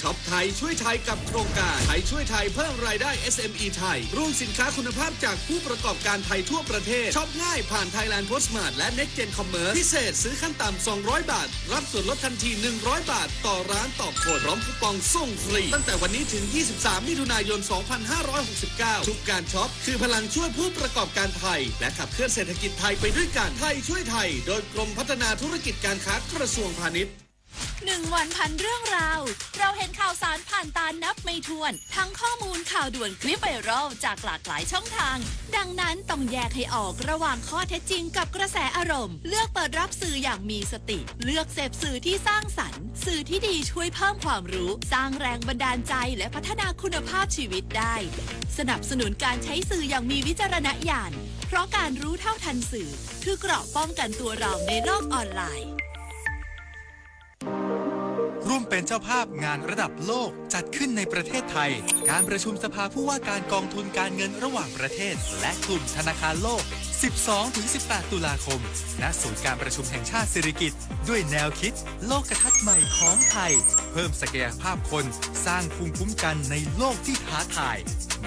ช็อปไทยช่วยไทยกับโครงการไทยช่วยไทยเพิ่มรายได้ เอส เอ็ม อี ไทย รวมสินค้าคุณภาพจากผู้ประกอบการไทยทั่วประเทศ ช็อปง่ายผ่าน Thailand Postmart และ Next Gen Commerce พิเศษซื้อขั้นต่ำ สองร้อย บาท รับส่วนลดทันที หนึ่งร้อย บาท ต่อร้านต่อคน พร้อมคูปองส่งฟรี ตั้งแต่วันนี้ถึง ยี่สิบสาม มิถุนายน สองพันห้าร้อยหกสิบเก้า ทุกการช็อปคือพลังช่วยผู้ประกอบการไทย และขับเคลื่อนเศรษฐกิจไทยไปด้วยกัน ไทยช่วยไทย โดยกรมพัฒนาธุรกิจการค้ากระทรวงพาณิชย์ หนึ่งวันพันเรื่องราว เราเห็นข่าวสารผ่านตานับไม่ถ้วน ทั้งข้อมูลข่าวด่วนคลิปไวรัลจากหลากหลายช่องทาง ดังนั้นต้องแยกให้ออกระหว่างข้อเท็จจริงกับกระแสอารมณ์ เลือกเปิดรับสื่ออย่างมีสติ เลือกเสพสื่อที่สร้างสรรค์ สื่อที่ดีช่วยเพิ่มความรู้ สร้างแรงบันดาลใจ และพัฒนาคุณภาพชีวิตได้ สนับสนุนการใช้สื่ออย่างมีวิจารณญาณ เพราะการรู้เท่าทันสื่อ คือเกราะป้องกันตัวเราในโลกออนไลน์ ร่วมเป็นเจ้าภาพงานระดับโลกจัดขึ้นในประเทศไทย การประชุมสภาผู้ว่าการกองทุนการเงินระหว่างประเทศ และกลุ่มธนาคารโลก สิบสองถึงสิบแปด ตุลาคม ณ ศูนย์การประชุมแห่งชาติสิริกิติ์ ด้วยแนวคิดโลกทัศน์ใหม่ของไทย เพิ่มศักยภาพคน สร้างภูมิคุ้มกันในโลกที่ท้าทาย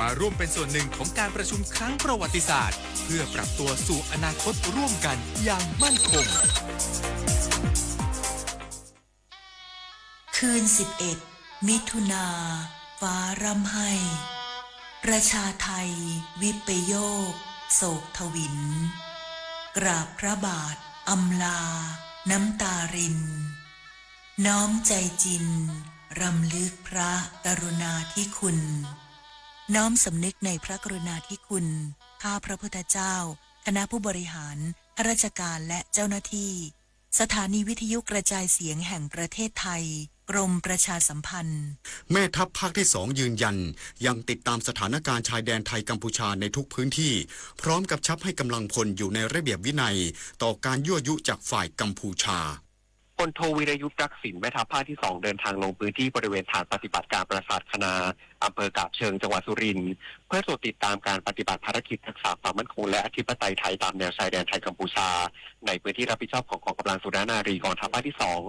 มาร่วมเป็นส่วนหนึ่งของการประชุมครั้งประวัติศาสตร์ เพื่อปรับตัวสู่อนาคตร่วมกันอย่างมั่นคง คืน สิบเอ็ด มิถุนา ฟ้าร่ำไห้ ประชาไทย วิปโยค โศกถวิล กราบพระบาท อำลา น้ำตาริน น้อมใจจริน รำลึกพระกรุณาธิคุณ น้อมสำนึกในพระกรุณาธิคุณ ข้าพระพุทธเจ้า คณะผู้บริหาร ข้าราชการ และเจ้าหน้าที่ สถานีวิทยุกระจายเสียงแห่งประเทศไทย กรมประชาสัมพันธ์ แม่ทัพภาคที่สองยืนยัน ยังติดตามสถานการณ์ชายแดนไทยกัมพูชาในทุกพื้นที่ พร้อมกำชับให้กำลังพลอยู่ในระเบียบวินัย ต่อการยั่วยุจากฝ่ายกัมพูชา พลโท วีรยุทธ รักษิณ แม่ทัพภาคที่สอง เดินทางลงพื้นที่บริเวณฐานปฏิบัติการปราสาทคะนา อำเภอกาบเชิง จังหวัดสุรินทร์ เพื่อตรวจติดตามการปฏิบัติภารกิจรักษาความมั่นคงและอธิปไตยไทยตามแนวชายแดนไทยกัมพูชา ในพื้นที่รับผิดชอบของกองกำลังสุรนารีกองทัพภาคที่สอง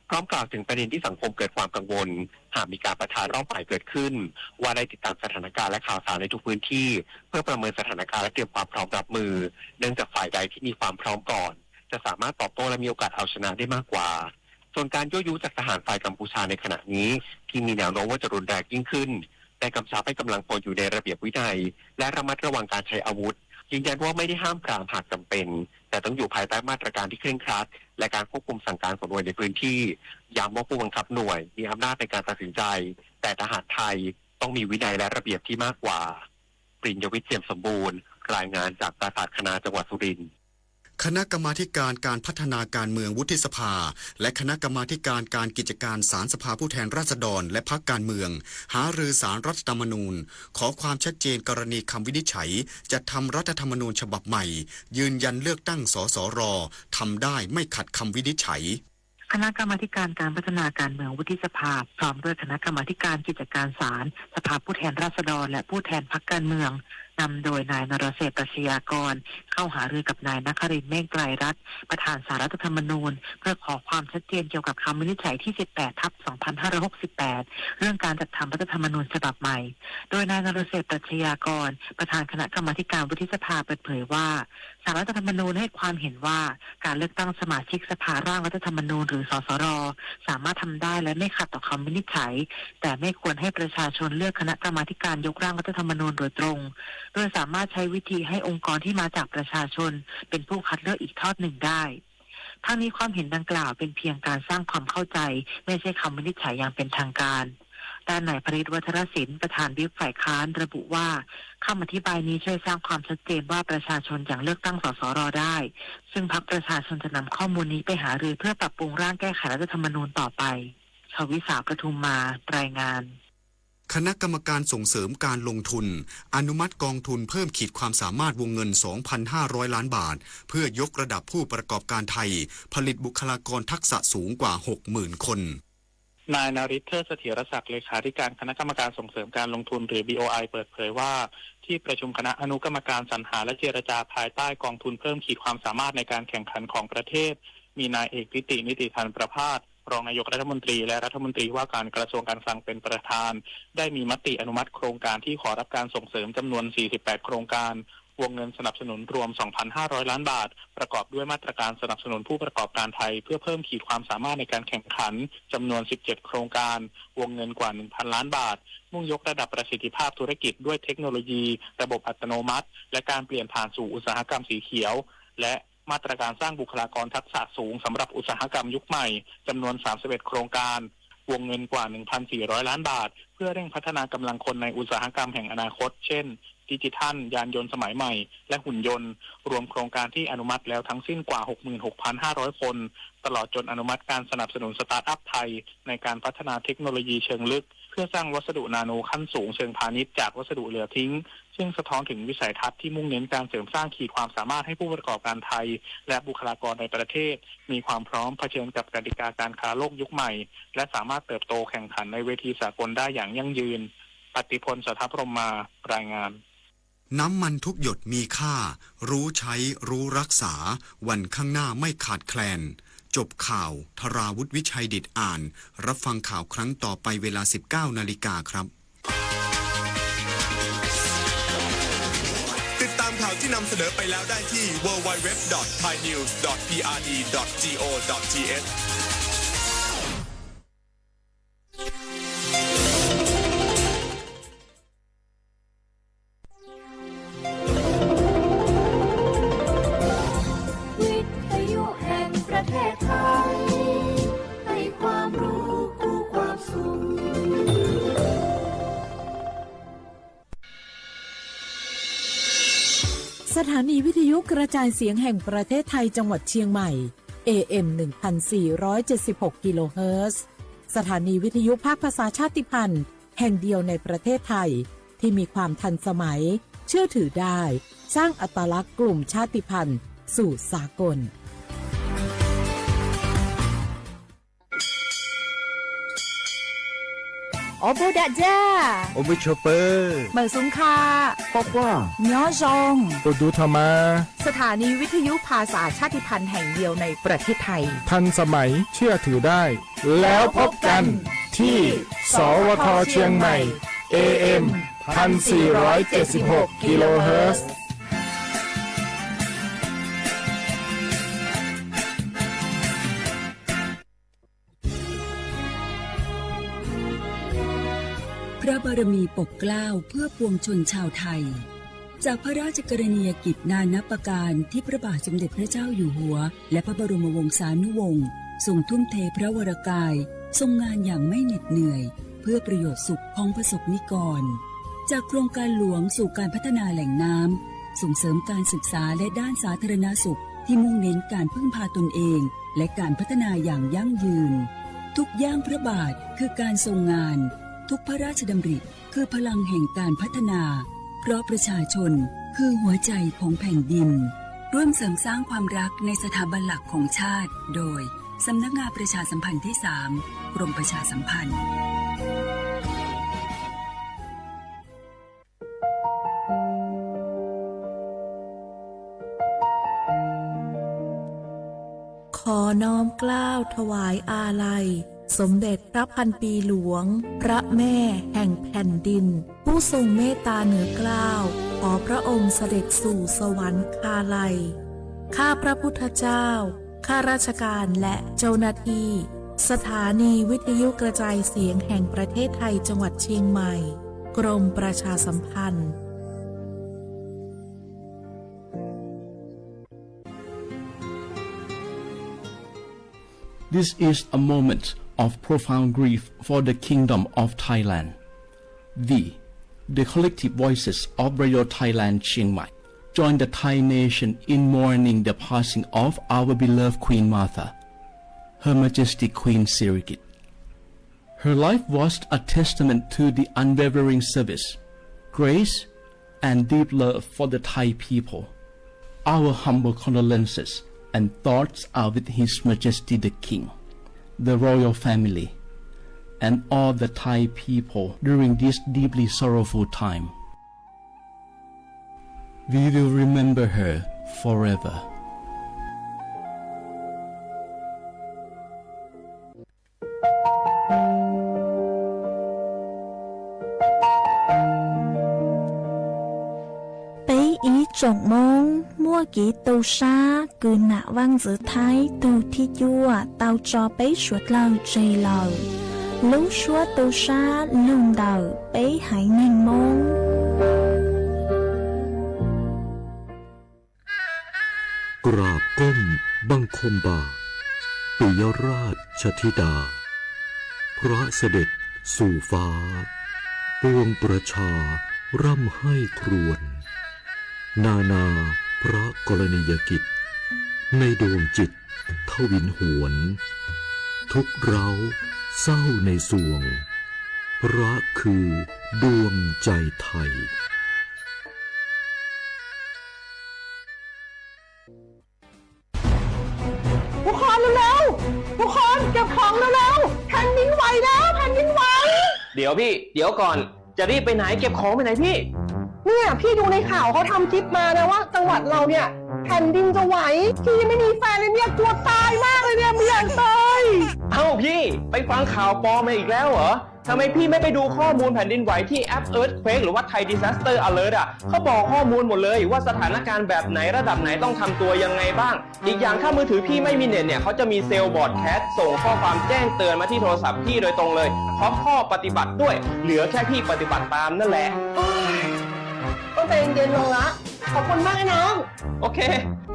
พร้อมกล่าวถึงประเด็นที่สังคมเกิดความกังวล หากมีการปะทะรอบใหม่เกิดขึ้น ว่าได้ติดตามสถานการณ์และข่าวสารในทุกพื้นที่ เพื่อประเมินสถานการณ์และเตรียมความพร้อมรับมือ เนื่องจากฝ่ายใดที่มีความพร้อมก่อน จะสามารถตอบโต้และมีโอกาสเอาชนะได้มากกว่า ส่วนการยั่วยุจากทหารฝ่ายกัมพูชาในขณะนี้ ที่มีแนวโน้มว่าจะรุนแรงยิ่งขึ้น ได้กำชับให้กำลังพลอยู่ในระเบียบวินัย และระมัดระวังการใช้อาวุธ ยืนยันว่าไม่ได้ห้ามปรามหากจำเป็น แต่ต้องอยู่ภายใต้มาตรการที่เคร่งครัด และการควบคุมสั่งการของหน่วยในพื้นที่ ย้ำว่าผู้บังคับหน่วยมีอำนาจในการตัดสินใจ แต่ทหารไทยต้องมีวินัยและระเบียบที่มากกว่า ปริญญวิทย์ เจียมสมบูรณ์ รายงานจากปราสาทคะนา จังหวัดสุรินทร์ คณะกรรมาธิการการพัฒนาการเมืองวุฒิสภา และคณะกรรมาธิการการกิจการศาลสภาผู้แทนราษฎร และพรรคการเมือง หารือศาลรัฐธรรมนูญ ขอความชัดเจนกรณีคำวินิจฉัย จัดทำรัฐธรรมนูญฉบับใหม่ ยืนยันเลือกตั้ง สสร ทำได้ไม่ขัดคำวินิจฉัย คณะกรรมาธิการการพัฒนาการเมืองวุฒิสภา พร้อมด้วยคณะกรรมาธิการกิจการศาล สภาผู้แทนราษฎร และผู้แทนพรรคการเมือง นำโดยนายนรเศรษฐ ปรัชญากร เข้าหารือกับนายนครินทร์ เมฆไตรรัตน์ ประธานศาลรัฐธรรมนูญ เพื่อขอความชัดเจนเกี่ยวกับคำวินิจฉัยที่ สิบแปดทับสองพันห้าร้อยหกสิบแปด เรื่องการจัดทำรัฐธรรมนูญฉบับใหม่ โดยนายนรเศรษฐ ปรัชญากร ประธานคณะกรรมาธิการวุฒิสภา เปิดเผยว่า ศาลรัฐธรรมนูญให้ความเห็นว่า การเลือกตั้งสมาชิกสภาร่างรัฐธรรมนูญ หรือ สสร สามารถทำได้และไม่ขัดต่อคำวินิจฉัย แต่ไม่ควรให้ประชาชนเลือกคณะกรรมาธิการยกร่างรัฐธรรมนูญโดยตรง โดยสามารถใช้วิธีให้องค์กรที่มาจากประชาชน เป็นผู้คัดเลือกอีกทอดหนึ่งได้ ทั้งนี้ความเห็นดังกล่าวเป็นเพียงการสร้างความเข้าใจ ไม่ใช่คำวินิจฉัยอย่างเป็นทางการ ด้านนายพริต วัชรศิลป์ ประธานวิปฝ่ายค้าน ระบุว่า คำอธิบายนี้ช่วยสร้างความชัดเจนว่าประชาชนยังเลือกตั้ง สสร ได้ ซึ่งพรรคประชาชนจะนำข้อมูลนี้ไปหารือเพื่อปรับปรุงร่างแก้ไขรัฐธรรมนูญต่อไป ชวิสา ประทุมมา รายงาน คณะกรรมการส่งเสริมการลงทุน อนุมัติกองทุนเพิ่มขีดความสามารถวงเงิน สองพันห้าร้อย ล้านบาท เพื่อยกระดับผู้ประกอบการไทย ผลิตบุคลากรทักษะสูงกว่า หกหมื่น คน นายนฤทธิ์ เทิดเสถียรศักดิ์ เลขาธิการคณะกรรมการส่งเสริมการลงทุน หรือ บีโอไอ เปิดเผยว่า ที่ประชุมคณะอนุกรรมการสรรหาและเจรจาภายใต้กองทุนเพิ่มขีดความสามารถในการแข่งขันของประเทศ มีนายเอกนิติ นิติธรรมประภาส รองนายกรัฐมนตรีและรัฐมนตรีว่าการกระทรวงการคลังเป็นประธาน ได้มีมติอนุมัติโครงการที่ขอรับการส่งเสริมจำนวน สี่สิบแปด โครงการ วงเงินสนับสนุนรวม สองพันห้าร้อย ล้านบาท ประกอบด้วยมาตรการสนับสนุนผู้ประกอบการไทย เพื่อเพิ่มขีดความสามารถในการแข่งขัน จำนวน สิบเจ็ด โครงการ วงเงินกว่า หนึ่งพัน ล้านบาท มุ่งยกระดับประสิทธิภาพธุรกิจด้วยเทคโนโลยี ระบบอัตโนมัติ และการเปลี่ยนผ่านสู่อุตสาหกรรมสีเขียว และมาตรการสร้างบุคลากรทักษะสูงสำหรับอุตสาหกรรมยุคใหม่ จำนวน สามสิบเอ็ด โครงการ วงเงินกว่า หนึ่งพันสี่ร้อย ล้านบาท เพื่อเร่งพัฒนากำลังคนในอุตสาหกรรมแห่งอนาคต เช่น ดิจิทัล ยานยนต์สมัยใหม่ และหุ่นยนต์ รวมโครงการที่อนุมัติแล้วทั้งสิ้นกว่า หกหมื่นหกพันห้าร้อย คน ตลอดจนอนุมัติการสนับสนุนสตาร์ทอัพไทยในการพัฒนาเทคโนโลยีเชิงลึก เพื่อสร้างวัสดุนาโนขั้นสูงเชิงพาณิชย์จากวัสดุเหลือทิ้ง ซึ่งสะท้อนถึงวิสัยทัศน์ที่มุ่งเน้นการเสริมสร้างขีดความสามารถให้ผู้ประกอบการไทย และบุคลากรในประเทศ มีความพร้อมเผชิญกับกติกาการค้าโลกยุคใหม่ และสามารถเติบโตแข่งขันในเวทีสากลได้อย่างยั่งยืน ปฏิพล สัทธพรหมมา รายงาน น้ำมันทุกหยดมีค่า รู้ใช้ รู้รักษา วันข้างหน้าไม่ขาดแคลน จบข่าว ธราวุฒิ วิชัยดิษฐ อ่าน รับฟังข่าวครั้งต่อไปเวลา สิบเก้านาฬิกาครับ ติดตามข่าวที่นำเสนอไปแล้วได้ที่ ดับเบิลยู ดับเบิลยู ดับเบิลยู ดอท ไทยนิวส์ ดอท พี อาร์ ดี ดอท จี โอ ดอท ที เอช วิทยุแห่งประเทศไทย ให้ความรู้คู่ความสุข สถานีวิทยุกระจายเสียงแห่งประเทศไทยจังหวัดเชียงใหม่ เอ เอ็ม หนึ่งพันสี่ร้อยเจ็ดสิบหก กิโลเฮิรตซ์ สถานีวิทยุภาคภาษาชาติพันธุ์แห่งเดียวในประเทศไทย ที่มีความทันสมัย เชื่อถือได้ สร้างอัตลักษณ์กลุ่มชาติพันธุ์สู่สากล Ua npawg dam ja, ua npawg tshua pawg, mawm xoo kha, quaj quaj, nyob zoo, tus dub tho mas. สถานีวิทยุภาษาชาติพันธุ์แห่งเดียวในประเทศไทย ทันสมัย เชื่อถือได้ แล้วพบกันที่ สวท เชียงใหม่ เอ เอ็ม พันสี่ร้อยเจ็ดสิบหก กิโลเฮิรตซ์ พระบารมีปกเกล้าเพื่อปวงชนชาวไทย จากพระราชกรณียกิจนานับประการที่พระบาทสมเด็จพระเจ้าอยู่หัว และพระบรมวงศานุวงศ์ทรงทุ่มเทพระวรกาย ทรงงานอย่างไม่เหน็ดเหนื่อย เพื่อประโยชน์สุขของประสบนิกร จากโครงการหลวงสู่การพัฒนาแหล่งน้ำ ส่งเสริมการศึกษาและด้านสาธารณสุขที่มุ่งเน้นการพึ่งพาตนเอง และการพัฒนาอย่างยั่งยืน ทุกย่างพระบาทคือการทรงงาน ทุกพระราชดำริคือพลังแห่งการพัฒนา เพราะประชาชนคือหัวใจของแผ่นดิน ร่วมเสริมสร้างความรักในสถาบันหลักของชาติ โดย สำนักงานประชาสัมพันธ์ที่สาม กรมประชาสัมพันธ์ ขอน้อมเกล้าถวายอาลัย สมเด็จพระพันปีหลวง พระแม่แห่งแผ่นดิน ผู้ทรงเมตตาเหนือเกล้า ขอพระองค์เสด็จสู่สวรรคาลัย ข้าพระพุทธเจ้า ข้าราชการและเจ้าหน้าที่ สถานีวิทยุกระจายเสียงแห่งประเทศไทยจังหวัดเชียงใหม่ กรมประชาสัมพันธ์ This is a moment of profound grief for the Kingdom of Thailand. We, the collective voices of Radio Thailand Chiang Mai, join the Thai nation in mourning the passing of our beloved Queen Mother, Her Majesty Queen Sirikit. Her life was a testament to the unwavering service, grace, and deep love for the Thai people. Our humble condolences and thoughts are with His Majesty the King, the royal family, and all the Thai people during this deeply sorrowful time. We will remember her forever. Tsoom Moob muaj kev tu sab kws nam vaaj ntxwv Thaib tug thib cuaj tau tso peb suav dlawg tseg lawm. Lub suab tu sab lug ntawm peb haiv neeg Moob. กราบก้มบังคมบาท ปิยราชธิดา พระเสด็จสู่ฟ้า ปวงประชาร่ำไห้ครวญ นานาพระกรณียกิจ ในดวงจิตทวินหวน ทุกข์ร้าวเศร้าในสวง พระคือดวงใจไทย ทุกคนเร็วๆ ทุกคนเก็บของเร็วๆ แผ่นดินไหวแล้ว แผ่นดินไหว เดี๋ยวพี่ เดี๋ยวก่อน จะรีบไปไหน เก็บของไปไหนพี่ เนี่ย พี่ดูในข่าวเขาทำคลิปมานะว่าจังหวัดเราเนี่ย แผ่นดินจะไหว พี่ยังไม่มีแฟนเลยเนี่ย กลัวตายมากเลยเนี่ย ไม่อยากตาย เอ้าพี่ ไปฟังข่าวปลอมมาอีกแล้วเหรอ ทำไมพี่ไม่ไปดูข้อมูลแผ่นดินไหวที่แอป Earthquake หรือว่า Thai Disaster Alert อ่ะ เขาบอกข้อมูลหมดเลยว่าสถานการณ์แบบไหนระดับไหนต้องทำตัวยังไงบ้าง อีกอย่างถ้ามือถือพี่ไม่มีเน็ตเนี่ย เขาจะมีเซลล์บรอดแคสต์ส่งข้อความแจ้งเตือนมาที่โทรศัพท์พี่โดยตรงเลย พร้อมข้อปฏิบัติด้วย เหลือแค่พี่ปฏิบัติตามนั่นแหละ ต้องใจเย็นๆ ลงละ ขอบคุณมากนะน้อง โอเค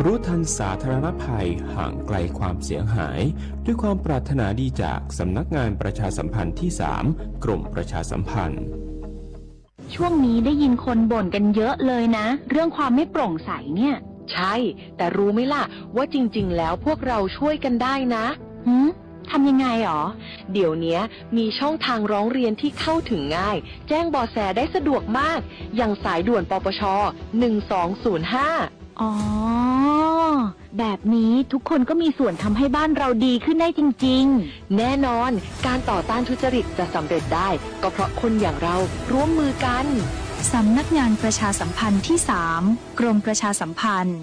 รู้ทันสาธารณภัย ห่างไกลความเสียหาย ด้วยความปรารถนาดีจากสำนักงานประชาสัมพันธ์ที่สาม กรมประชาสัมพันธ์ ช่วงนี้ได้ยินคนบ่นกันเยอะเลยนะ เรื่องความไม่โปร่งใสเนี่ย ใช่ แต่รู้ไหมล่ะ ว่าจริงๆ แล้วพวกเราช่วยกันได้นะ หืม ทำยังไงหรอ เดี๋ยวเนี้ยมีช่องทางร้องเรียนที่เข้าถึงง่าย แจ้งเบาะแสได้สะดวกมาก อย่างสายด่วน ปปช หนึ่งสองศูนย์ห้า อ๋อ แบบนี้ทุกคนก็มีส่วนทำให้บ้านเราดีขึ้นได้จริงๆ แน่นอน การต่อต้านทุจริตจะสำเร็จได้ ก็เพราะคนอย่างเราร่วมมือกัน สำนักงานประชาสัมพันธ์ที่สาม กรมประชาสัมพันธ์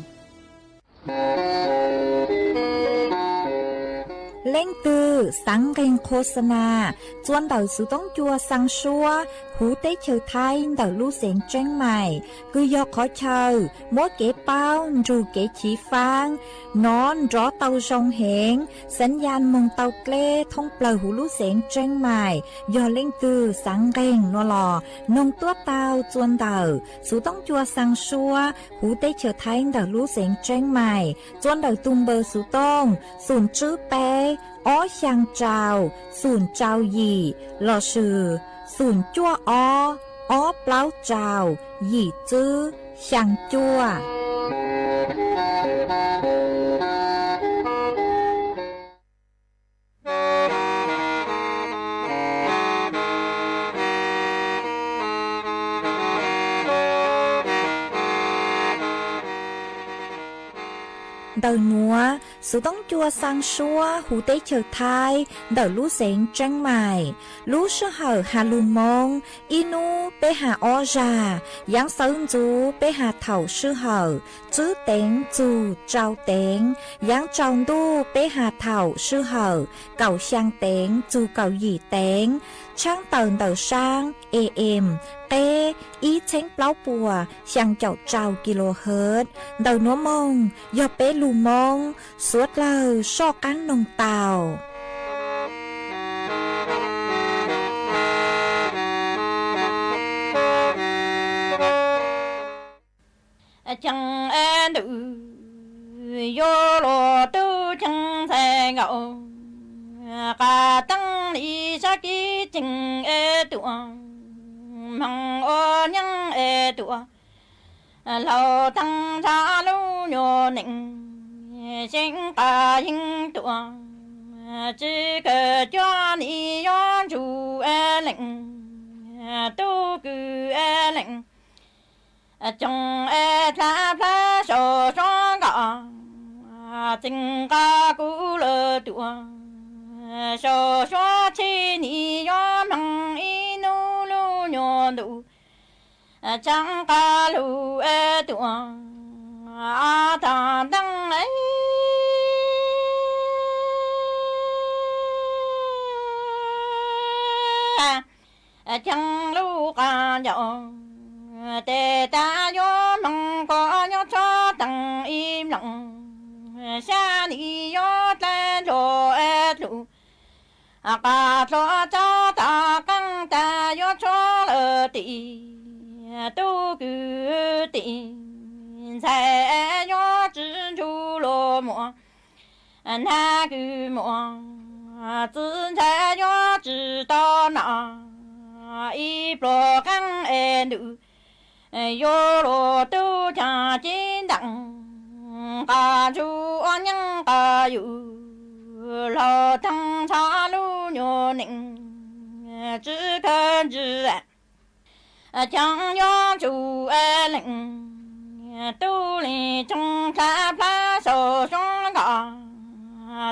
Leej twg xaav nqeeg qhua xa nas txua ntawm xuv toob cua xaa suab huv teb chaws Thaib ntawm lub xeev Tseeb Maim, kws yog qhov chaw muab kev paub nrug kev chiv faab nov nrov tau zoo heev, xaav yaj moog tau dleb thoob plawg huv lub xeev Tseeb Maim. Yog leej twg xaav nqeeg no los noog tuab tau txua ntawm xuv toob cua xaa suab huv teb chaws Thaib ntawm lub xeev Tseeb Maim, txua ntawm tug npawb xuv tooj xoom tswb peb ob xyaa rau xoom rau yim lossis xoom cuaj ob ob plaub rau yim tswb xyaa cuaj. Ntawm nuav, xuv toob cua xaa suab huv teb chaws Thaib ntawm lub xeev Tseeb Maim. Lub sij hawm has lug Moob, ib nub peb has ob zag, yaav xawv ntxuv peb has thaum sij hawm tswb teev txug rau teev, yaav tsaus ntuj peb has thaum sij hawm kaum xyaa teev txug kaum yim teev, tshaab tawm ntawm saab AM qeb ib txheeb plaub puas xyaa caum rau kilohertz. Ntawm nuav moog yog peb lug Moob, suav dlawg soj qaab noog tau. Ceeb ntws yuav luag tub ceeb ntxhais nkaus, qas teeb li sab kib ceeb tuam, hmoov ua nyeeb tuam, laug teeb ntsha lub nyuag neej, seeb qas yeeb tuam, tsi kawg cuab ni yuav ntsug leej, tub kws leej, coog dlaab plab sau suab nkaus, tseeb qas kuv lawm tuam, sau suab tsi ni yuav hmoov ib nub lub nyuag ntuj, tseeb qas lug tuam, taag teeb ceeb lub qas ncaus, tes tas yuav hmoov kuv nyob teev ib nploos, xya nim yuav dlai ntsuag dlus, qas tsuag tsob tag qeej tag yuav tshuab lawm tim tub kwv tij, ntxhais yuav tsis ntsug luag muam, nag kws muam, txiv ntxawm yuav tsis tau nom, ib pluag qeej es ntws, yuav luag tub cag cev ntees, qas ntsuj ua nyeej qas yus, laus theej ntxhov lub nyuag nees, tsis kawg ntsis cheem yuav ntsug lees, tub lees tsoo dlha plab saum suab nkoj,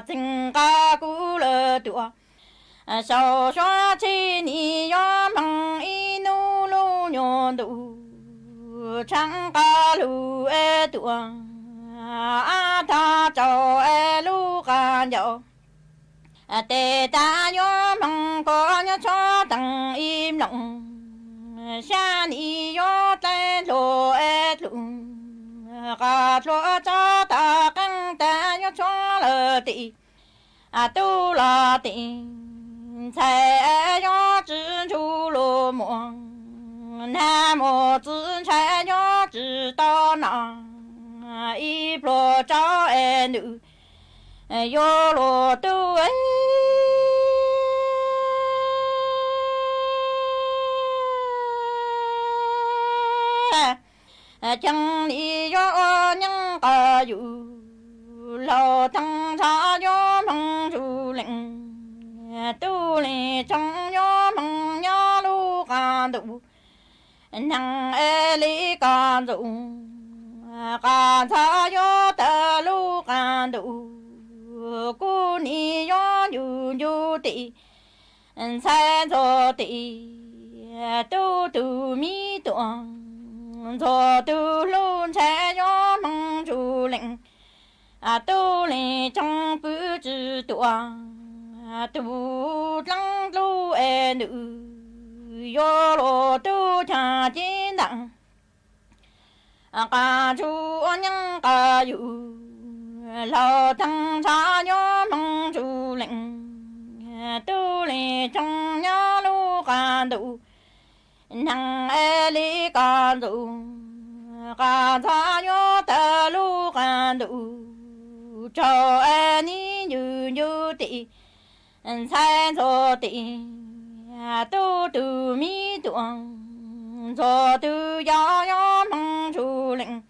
txeeg nqa kuv lawm tuaj, saum suab tsheb nim yuav hmoov ib hnub lub nyuag ntuj, tsheej qas lug es tuaj, ab thaj tsaus es lub qas ncauj, tes tag yuav hmoov kua nyob tshuab teev ib nploos, xya nim yuav dlai ntsuag dlus, qas tsuag tsob tag qeej tag yuav tshuab lawm tim tub los tim, ntxhais yuav tsis ntsug luag muam, nag muam txiv ntxhais yuav tsis tau nom, ib pluag tsob es ntws, yuav luag tub ceev nim yuav ua nyeej qas yus, laus theej ntxhov yuav hmoov ntsug lees, tub lees tsoo yuav hmoov nyob lub qas ntuj, neeg es li qas ntxuj, qas ntxhov yuav tawg lub qas ntuj, kuv nim yuav ncu ncu tim ntxhais ntxuag tim, tub tug me tuam, ntxuag tug hlub ntxhais yuav hmoov ntsug lees, tub lees tsoo pw tsis tuaj, tug dleeb dlub es ntws, yuav luag tub cag cev ntees, qas ntsuj ua nyeej qas yus, laus theej ntxhov yuav hmoov ntsug lees, tub lees tsoo nyob lub qas ntuj, neeg es li qas ntxuj, qas ntxhov yuav tawg lub qas ntuj, tsaug es nim ncu ncu tim ntxhais ntxuag tim, tub tug me tuam, ntxuag tug yau yuav hmoov ntsug lees,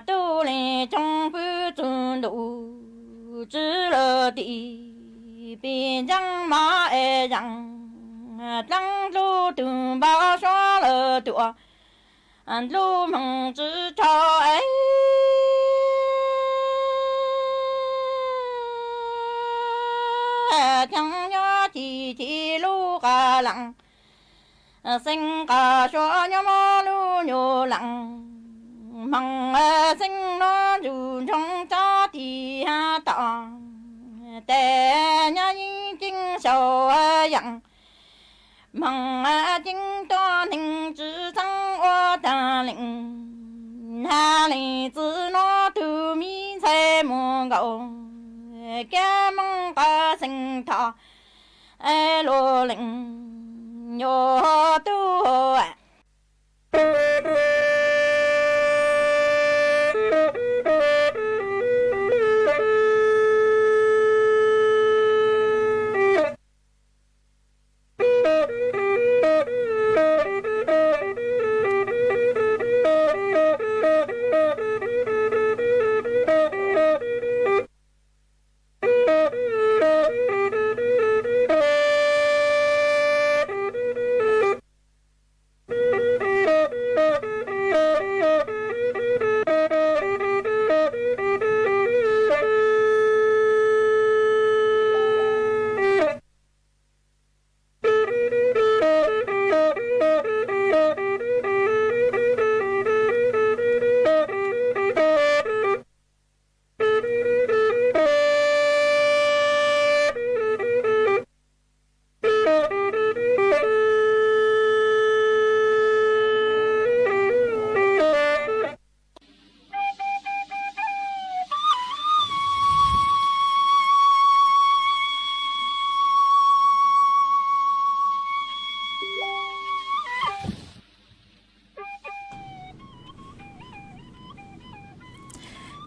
tub lees tsoo pw txug ntuj, tsis lawm tim pis ntseeb mov es zees, dleeb dlub tug npau suav lawm tuaj, dlub hmoov tsis tsaug es ceev nyob ci ci lub qas lees, xeeb qas suav nyob muab lub nyuag lees, hmoov xeeb nuav ntsug ntsoov tsob tim hav tom, tes nyob yeej ceeb saum yees, hmoov ceeb tuab neeg tsis txeeb ua taag lees, hab lees txwv nuav tug mi ntxhais muag nkaus, kab moog qas xeeb thov luag lees yuav tub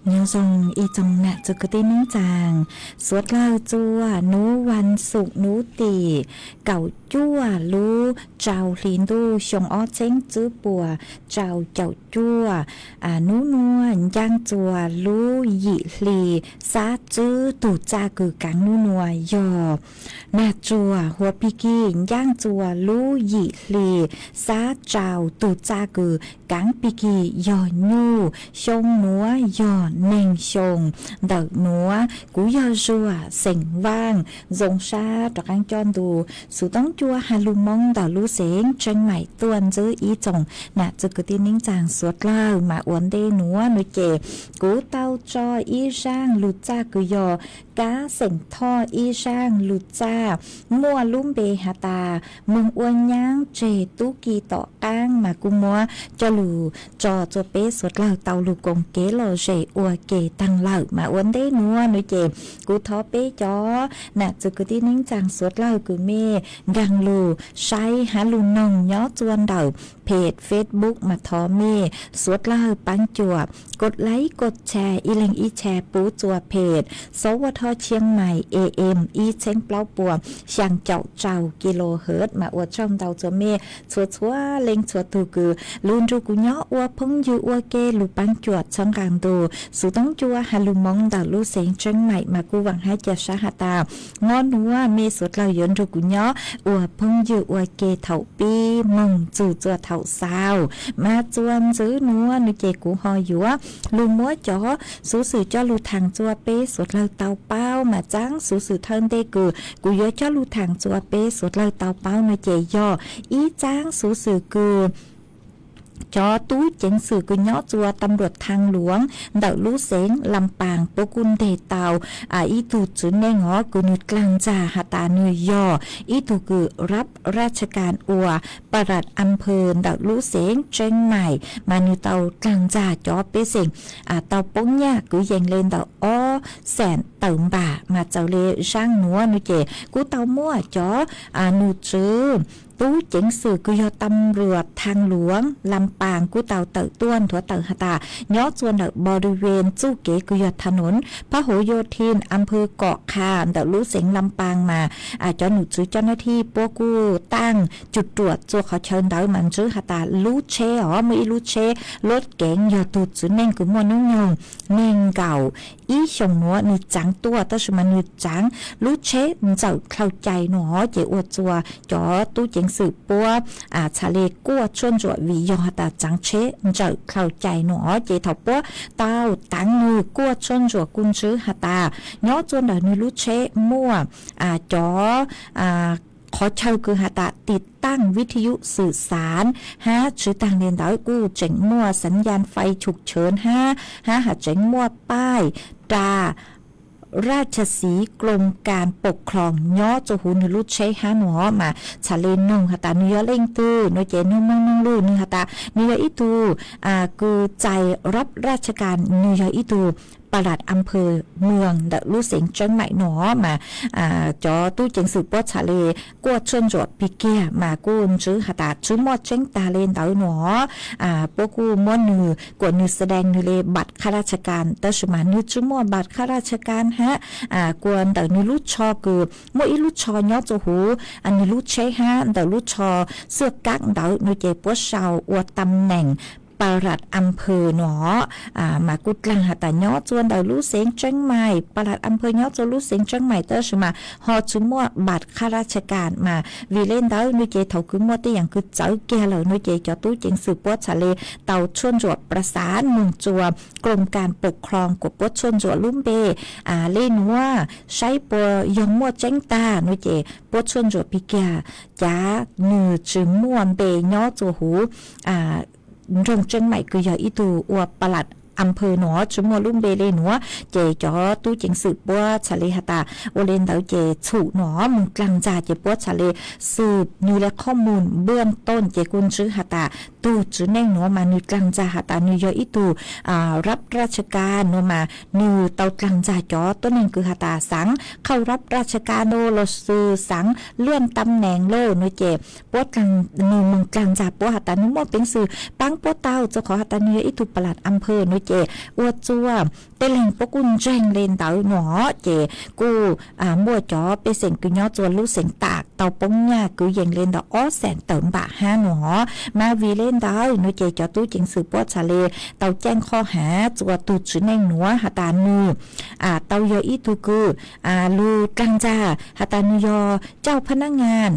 Nyob zoo ib tsoom nam txiv kwv tij neej tsaa, suav dlawg txua nub vas xuv nub tim kaum cuaj lub rau hli ntuj xyoo ob txheeb tsib puas rau caum cuaj, nub nuav ncaaj txua lub yim hli xab tsib tug txaj kws kaav nub nuav yog nag tsuag huav pig kig, ncaaj txua lub yim hli xab rau tug txaj kws kaav pig kig yog nyuj, xyoo nuav yog neeg xyoo. Ntawm nuav kuv yog Zuag xeem Vaaj, zoo sab rov qaab coj ntu xuv toob cua has lug Moob ntawm lub xeev Tseeb Maim tuaj ntsib ib tsoom nam txiv kwv tij neej tsaa suav dlawg. Mas ua ntej nuav nuav ces kuv tau tso ib zaaj lug txaj kws yog kab xeem Thoj ib zaaj lug txaj muaj lub npe has tas moog ua nyaab tseg tub ki tom qaab, mas kuv muab coj lug tso txua peb suav dlawg tau lug koom kev lom zem ua ke taag lawm. Mas ua ntej nuav nuav ces kuv thov peb cov nam txiv kwv tij neej tsaa suav dlawg kws mej nkaag lug saib hab lug noog nyob txua ntawm page Facebook mas thov mej suav dlawg paab cuam kos laib kos tshare ib leeg ib tshare pub txua page Sov Vaj Thoj Tsheej Maim A M ib txheeb plaub puas xyaa caum rau kilohertz. Mas ua tsaug ntau txua mej txhua txhua leej txhua tug kws lug nrug kuv nyob ua phooj ywg ua ke lug paab cuam txhawb nqaa ntu xuv toob cua has lug Moob ntawm lub xeev Tseeb Maim. Mas kuv vaam hab ca sab has tas nub nuav mej suav dlawg yuav nrug kuv nyob ua phooj ywg ua ke thaum pib moog txug txua thaum xaus. Mas txua ntxiv nuav nuav ces kuv ho yuav lug muab cov xuv xwm coj lug thaam txua peb suav dlawg tau paub. Mas txaab xuv xwm thawj ntej kws kuv yuav coj lug thaam txua peb suav dlawg tau paub nuav ces yog ib txaab xuv xwm kws cov tub ceev xwm kws nyob txua tam luam thaab luav ntawm lub xeev Lam Paas puab kuj nteg tau ib tug tswv neej os kws nwg dlaag ntxag has tas nwg yog ib tug kws rab raj tsha kas ua pa lam am phawg ntawm lub xeev Tseeb Maim. Mas nwg tau dlaag ntxag cov pej xeem tau poob nyaj kwv yees le ntawm ob xees tawm npaam. Mas txawm le zaaj nuav nuav ces kuj tau muaj cov num tswv tub ceev xwm kws yog tam luam thaab luav Lam Paas kuj tau tawm tuaj nthuav tawm has tas nyob txua ntawm bori ven txuj kev kws yog thaab num phab huv Yo Thin am phawg Kom Qha ntawm lub xeev Lam Paas mas cov num tswv coj nab thij puab kuj taaj cum ruam txua qhov chaw ntawd mas ntsib has tas lub tsheb os muaj ib lub tsheb lub keev yog tug tswv neej kws muaj nub nyoog neeg nkaum ib xyoos nuav nwg tsaav tuaj tab sis mas nwg tsaav lub tsheb ntsawm dlhau cai nuav os ces ua txua cov tub ceev xwm puab txhad le kuaj tshuaj ntsuam vim yog has tas tsaav tsheb ntsawm dlhau cai nuav os ces thaum puab tau taav nwg kuaj tshuaj ntsuam kuj ntsib has tas nyob txua ntawm nwg lub tsheb muaj cov qhov chaw kws has tas tim taaj vij thi yub xwm xaav hab tswv taag le ntawd kuj tseem muaj xaav yaj fai chum chawv hab hab has tseev muaj paij ras raj tsha xiv kloom kas pom khloos nyob txua huv nwg lub tsheb hab nuav os mas txhad le noog has tas nwg yog leej twg nuav ces nwg moog noog lug nwg has tas nwg yog ib tug kws txais rab raj tsha kas nwg yog ib tug pa lam am phawg mws ntawm lub xeev Tseeb Maim nuav os mas cov tub ceev xwm puab txhad le kuaj tshuaj ntsuam pig kiag mas kuj ntsib has tas tsi muaj tseeb taag le ntawd nuav os. Puab kuj muab nwg kuas nwg xa dees nwg le npam khaj raj tsha kas tab sis mas nwg tsi muaj npam khaj raj tsha kas hab kuas ntawm nwg lub tsho kws muaj ib lub tsho nyob txua huv nwg lub tsheb hab ntawm lub tsho xuaj kab ntawd nuav ces puab sau ua tam neem pa lam am phawg nuav os mas kuj dlaag has tas nyob txua ntawm lub xeev Tseeb Maim, pa lam am phawg nyob txua lub xeev Tseeb Maim tab sis mas ho tsi muaj npam khaj raj tsha kas mas vim le ntawd nuav ces thaum kws muaj tej yaam kws txawv kiag lawm nuav ces cov tub ceev xwm puab txhad le tau tshuaj ntsuam plas xav noog txua kloom kas pom khloos kuas puab tshuaj ntsuam lub npe le nuav saib puas yog muaj tseeb taag nuav ces puab tshuaj ntsuam pig kiag cav nwg tsi muaj npe nyob txua huv nroog Tseeb Maim kws yog ib tug ua pa lam am phawg nuav tsi muaj lub npe le nuav ces cov tub ceev xwm puab txhad le has tas ua le ntawd ces txhum nuav moog dlaag ntxag ces puab txhad le xwb nwg le qhob mus npuaj tooj ces kuj ntsib has tas tug tswv neej nuav mas nwg dlaag ntxag has tas nwg yog ib tug rab raj tsha kas nuav mas nwg tau dlaag ntxag cov tuab neeg kws has tas xaav qhauj rab raj tsha kas nuav los xwb xaav luaj tam neem lawm nuav ces puab nwg moog dlaag ntxag puab has tas nwg muaj peev xwm paab puab tau txug qhov has tas nwg yog ib tug pa lam am phawg nuav ces ua txuas tej leeg puab kuj ntseeg le ntawd no ces kuj muaj cov pej xeem kws nyob txua lub xeev Tam tau poob nyaj kwv yees le ntawm ob xees tawm npam hab no. Mas vim le ntawd no ces cov tub ceev xwm puab txhaj le tau caij qhov hab txua tug tsev neeg nuav has tas nws tau yog ib tug kws lug dlaag ntxag has tas nws yog cauj phab nab ngas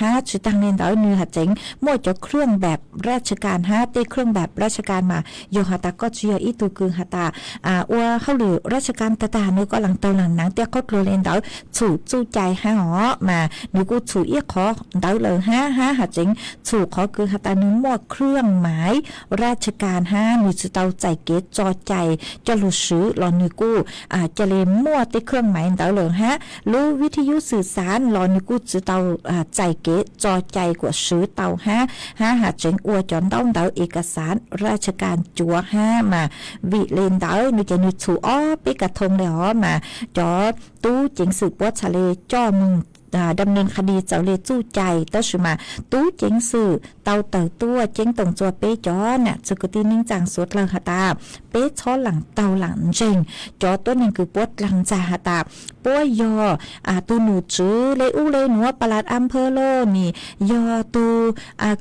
hab tsi taag le ntawd nws has tseev muaj cov khwj npaam raj tsha kas hab tej khwj npaam raj tsha kas mas yog has tas koj tsi yog ib tug kws has tas ua hauj lwm raj tsha kas tag tag nws koj laag taug laag naav tej qhov dluag le ntawd txhum txuj cai hab os mas nws kuj txhum ib qhov ntawd lawm hab hab has tseev txhum qhov kws has tas nws muaj khwj maiv raj tsha kas hab nws tsi tau txais kev tso cai coj lug swv los nws kuj ca le muaj tej khwj maiv ntawd lawm hab lub vib thib yub xwm xaav los nws kuj tsi tau txais kev tso cai kuas swv tau hab hab has tseev ua cov ntaub ntawv ib kas xaav raj tsha kas cuav hab mas vim le ntawd no ces nws txhum ob peb kas thoo le os mas cov tub ceev xwm puab txhaj le coj moog dam neeg qha dis txawm le txuj cai tab sis mas tub ceev xwm tau tawm tuaj ceeb toom txua peb cov nam txiv kwv tij neej tsaa suav dlawg has tas peb txhob laam taug laam ntseeg cov tuab neeg kws puab dlaag ntxag has tas puab yog tug nom tswv le ub le nuav pas las am phawj loj nis yog tug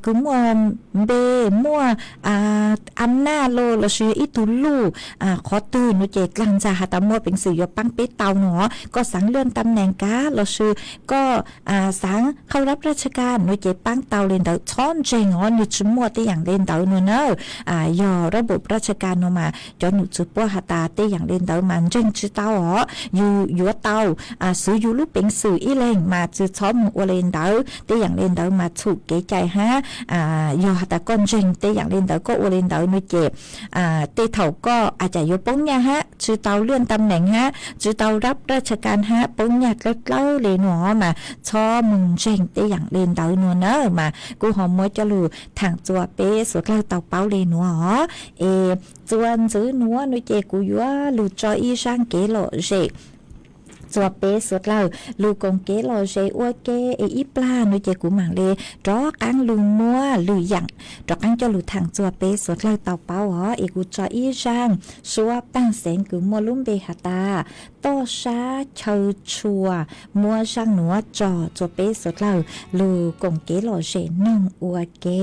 kws muaj npe muaj am naj loj lossis yog ib tug luj qhov twg no ces dlaag ntxag has tas muaj peev xwm yuav paab peb tau no koj xaav lwaj tam neem kav lossis koj xaav qhau lab raj tsha kas no ces paab tau le ntawd txhob ntseeg os nws tsi muaj tej yaam le ntawd no na. Yog rab npum raj tsha kas no mas cov nom tswv puab has tas tej yaam le ntawd mas ntseeg tsi tau os yus yuav tau xwv yus lub peev xwm ib leeg mas tsi txhob moog ua le ntawd tej yaam le ntawd mas txhum kev cai hab yog has tas koj ntseeg tej yaam le ntawd koj ua le ntawd no ces tej thaum koj a cas yuav poob nyaj hab tsi tau lwaj tam neem hab tsi tau rab raj tsha kas hab poob nyaj dlawb dlawb le no mas txhob moog ntseeg tej yaam le ntawd no na mas kuv ho muab coj lug thaam txua peb suav dlawg tau paub le nuav os. Es txua ntxiv nuav no ces kuv yuav lug tso ib zaaj kev lom zem txua peb suav dlawg lug koom kev lom zem ua ke es ib plag no ces kuv maam le rov qaab lug muab lwm yaam rov qaab coj lug thaam txua peb suav dlawg tau paub os es kuv tso ib zaaj suab paaj xeev kws muaj lub npe has tas toj sab chaw tshua muab zaaj nuav tso txua peb suav dlawg lug koom kev lom zem noog ua ke.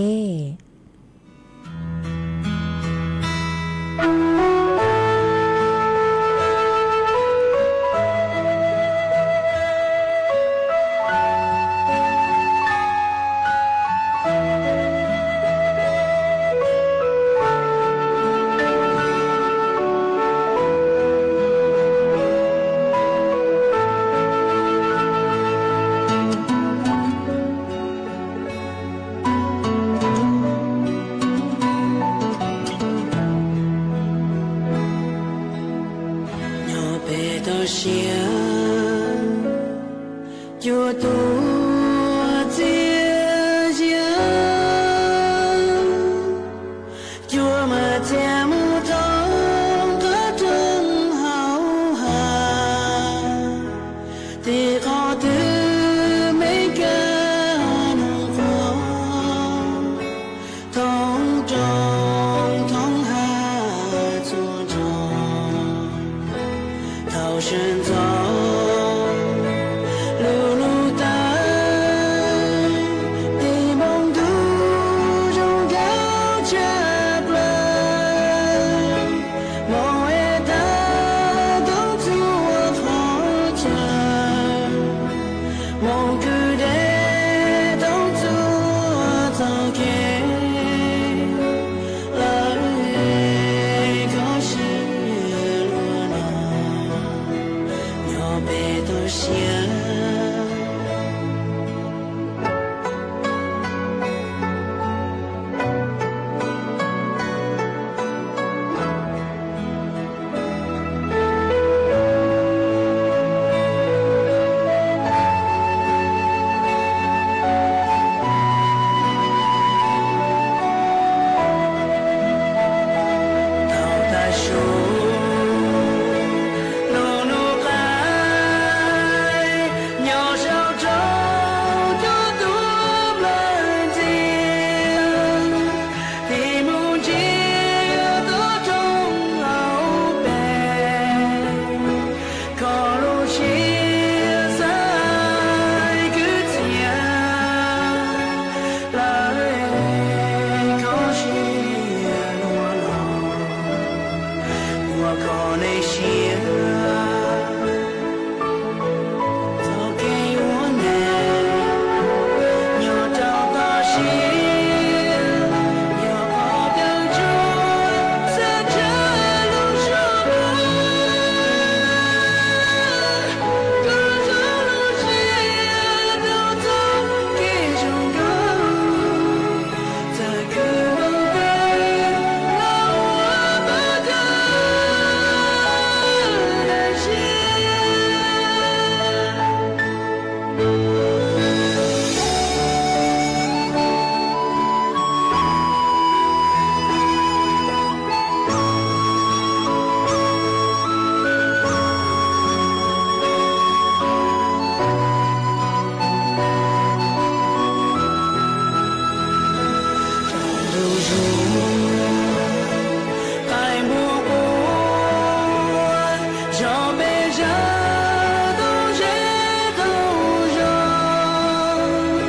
Qaib npua quaj, zog peb zaj tau zeb tau zog,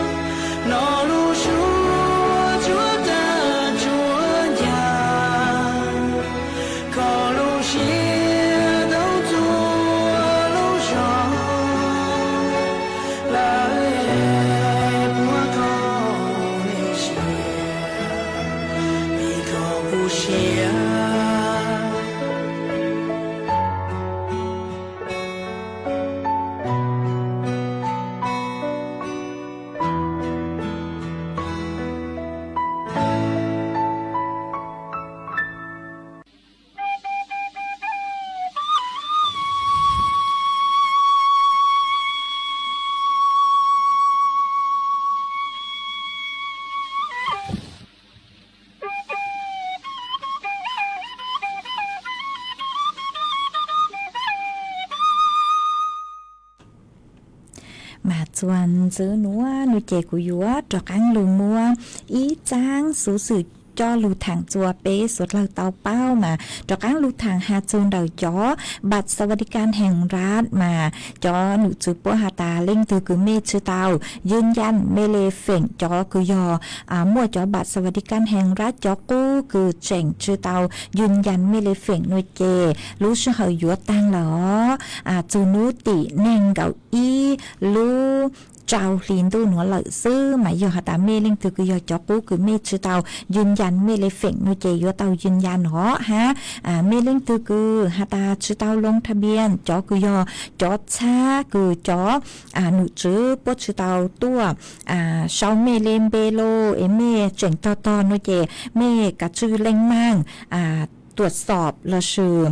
no lub suab tsuab tag tsuab ncag, kho lub siab tau txhua lub zog, lawv puab kho me siab, vim kho kuv siab. Mas txuas ntxiv nuav nuav ces kuv yuav rov qaab lug muab ib txaab xuv xwm coj lug thaam txug peb suav dlawg tau paub mas rov qaab lug thaam has txug ntawm cov บัตรสวัสดิการแห่งรัฐ mas cov num txwv puab has tas leej twg kws mej tsi tau ยืนยัน mej le feem cov kws yog muaj cov บัตรสวัสดิการแห่งรัฐ cov qub kws tseem tsi tau ยืนยัน mej le feem nuav ces lub sij hawm yuav taag lawm os. Txug nub tim neeg nkaum ib lub rau hli ntuj nuav lawm xwb mas yog has tas mej leej twg kws yog cov qub kws mej tsi tau ยืนยัน mej le feem nuav ces yuav tau ยืนยัน os hab mej leej twg kws has tas tsi tau ลงทะเบียน cov kws yog cov txhab kws cov num txwv puab tsi tau tuaj sau mej le npe lug es mej tseem tog tog nuav ces mej kav tswj leej maaj ตรวจสอบ lossis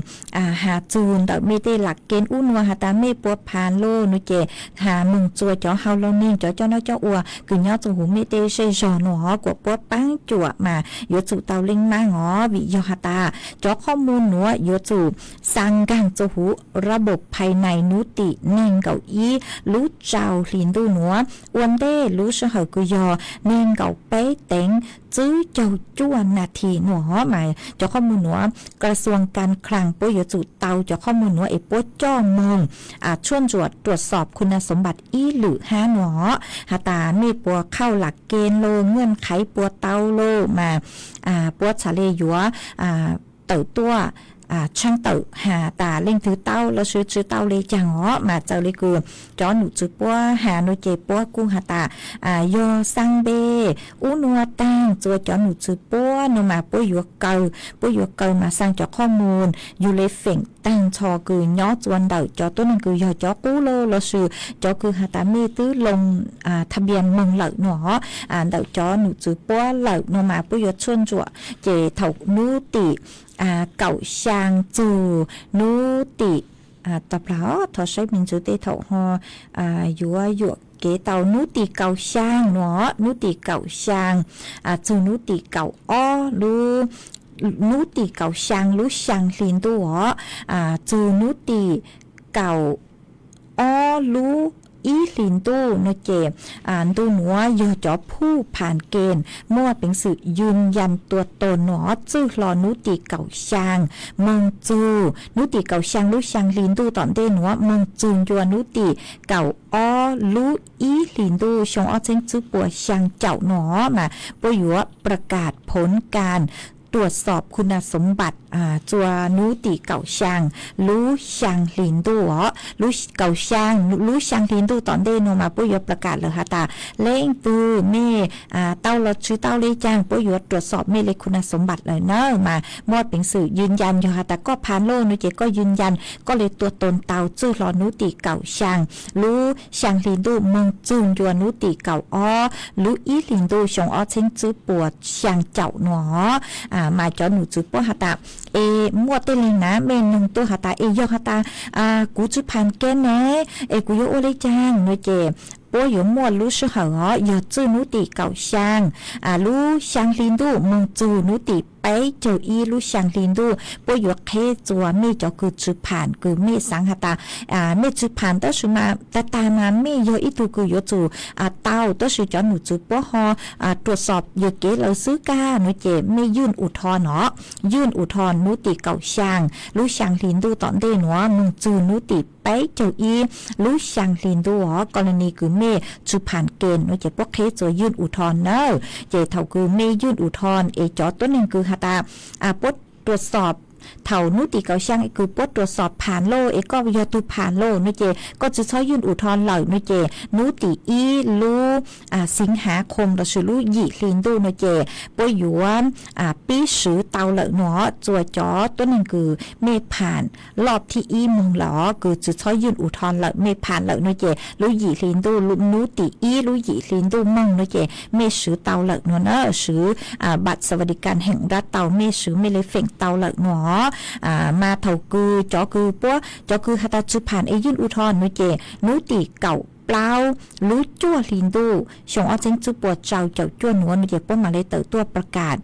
has txug ntawm mej tej หลักเกณฑ์ ub nuav has tas mej puas phas lug nuav ces has moog txua cov hauv laug neeg cov coj noj coj ua kws nyob txug huv mej tej zej zog nuav kuas puab paab cuam mas yuav tsum tau leej maaj os vim yog has tas cov qhov muag nuav yuav tsum xaa nkaag txug huv ระบบภายใน nub tim neeg nkaum ib lub rau hli ntuj nuav ua ntej lub sij hawm kws yog neeg nkaum peb teev tsib caug cuaj nas this nuav os mas cov qhov muag nuav กระทรวงการคลัง puab yuav tsum tau cov qhov muag nuav es puab coj moog tshuaj ntsuam ตรวจสอบคุณสมบัติ ib lwm hab nuav os has tas mej puas เข้าหลักเกณฑ์ lug เงื่อนไข puas tau lug mas puab txhad le yuav tawm tuaj tshaaj tawm has tas leej twg tau lossis tsi tau le caag os mas txawm le kws cov num txwv puab has nuav ces puab kuj has tas yog xaa npe ub nuav taag txua cov num txwv puab nuav mas puab yuav kaw, puab yuav kaw mas xaa cov qhov muag yug le feem taag nrho kws nyob txua ntawm cov tuab neeg kws yog cov qub lug lossis cov kws has tas mej twb ลงทะเบียน moog lawm nuav os ntawm cov num txwv puab lawm nuav mas puab yuav tshuaj ntsuam ces thaum nub tim kaum xyaa txug nub tim, tau plag thov saib me ntsis tej thaum ho yuav yuam kev tau nub tim kaum xyaa nuav os, nub tim kaum xyaa txug nub tim kaum ob lub, nub tim kaum xyaa lub xyaa hli ntuj os txug nub tim kaum ob lub ib hli ntuj nuav ces ntuj nuav yog cov ผู้ผ่านเกณฑ์ muaj peev xwm ยืนยันตัวตน nuav os txwj hlo nub tim kaum xyaa moog txug nub tim kaum xyaa lub xyaa hli ntuj tom ntej nuav moog txug ncua nub tim kaum ob lub ib hli ntuj xyoo ob txheeb tsib puas xyaa caum nuav os mas puab yuav ประกาศผลการตรวจสอบคุณสมบัติ txua nub tim kaum xyaa lub xyaa hli ntuj os, lub kaum xyaa lub xyaa hli ntuj tom ntej nuav mas puab yuav ประกาศ lawm has tas leej twg mej tau los tsi tau le caag puab yuav ตรวจสอบ mej le คุณสมบัติ lawm na mas muaj peev xwm ยืนยัน yog has tas koj phas lug nuav ces koj ยืนยัน koj le ตัวตน tau txwj hlo nub tim kaum xyaa lub xyaa hli ntuj moog txug ncua nub tim kaum ob lub ib hli ntuj xyoo ob txheeb tsib puas xyaa caum nuav os mas cov num txwv puab has tas es muaj tej leeg na mej noog tuaj has tas es yog has tas kuv tsi phas kev ne es kuv yuav ua le caag nuav ces puab yuav muaj lub sij hawm os yog txwj nub tim kaum xyaa lub xyaa hli ntuj moog txug nub tim peb caug ib lub xyaa hli ntuj, puab yuav qheb txuas mej cov kws tsw pham kws mej xaav has tas mej tsw pham tab sis mas tag tag mas mej yog ib tug kws yuav tsum tau, tab sis cov nom tswv puab ho ruam xob yuam kev lawm xwb kag no ces mej ywj ua thoo no, ywj ua thoo nub tim kaum xyaa lub xyaa hli ntuj tom ntej nuav moog txug nub tim peb caug ib lub xyaa hli ntuj os. Koj le ni kws mej tsw pham ke no ces puab qheb txuas ywj ua thoo na. Ces thaum kws mej ywj ua thoo es cov tuab neeg kws has tas puab ruam xob thaum nub tim kaum xyaa kws puab ruam xob pham lawm es koj yog tug pham lawm no ces koj tsi txhob ywj ua thoo lawm no ces nub tim ib lub xeev hav khoom lossis lub yim hli ntuj no ces puab yuav pib swv tau lawm no txuas cov tuab neeg kws mej pham loj thib ib moog lawm os, kws tsi txhob ywj ua thoo lawm, mej pham lawm no ces lub yim hli ntuj, nub tim ib lub yim hli ntuj moog no ces mej swv tau lawm no na, swv bat xas vas di kas heem nrab tau, mej swv mej le feem tau lawm no. Mas thaum kws cov kws puab, cov kws has tas tsw pham es ywj ua thoo no ces nub tim kaum plaub lub cuaj hli ntuj xyoo ob txheeb tswb puas rau caum cuaj nuav no ces puab mam le tawm tuaj pla kam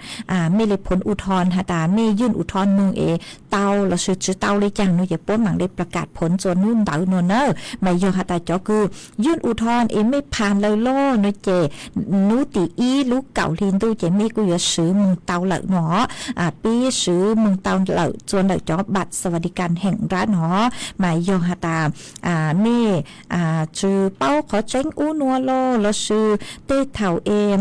mej le phoov ua thoo has tas mej ywj ua thoo moog es tau lossis tsi tau le caag no ces puab mam le pla kam phoov txuas nub ntawd no na. Mas yog has tas cov kws ywj ua thoo es mej pham lawm lawm no ces nub tim ib lub kaum hli ntuj ces mej kuj yuav swv moog tau lawm no, pib swv moog tau lawm txuas ntawm cov bat xas vas di kas heem nrab no. Mas yog has tas mej tsw paub qhov tseeb ub nuav lawm lossis tej thaum es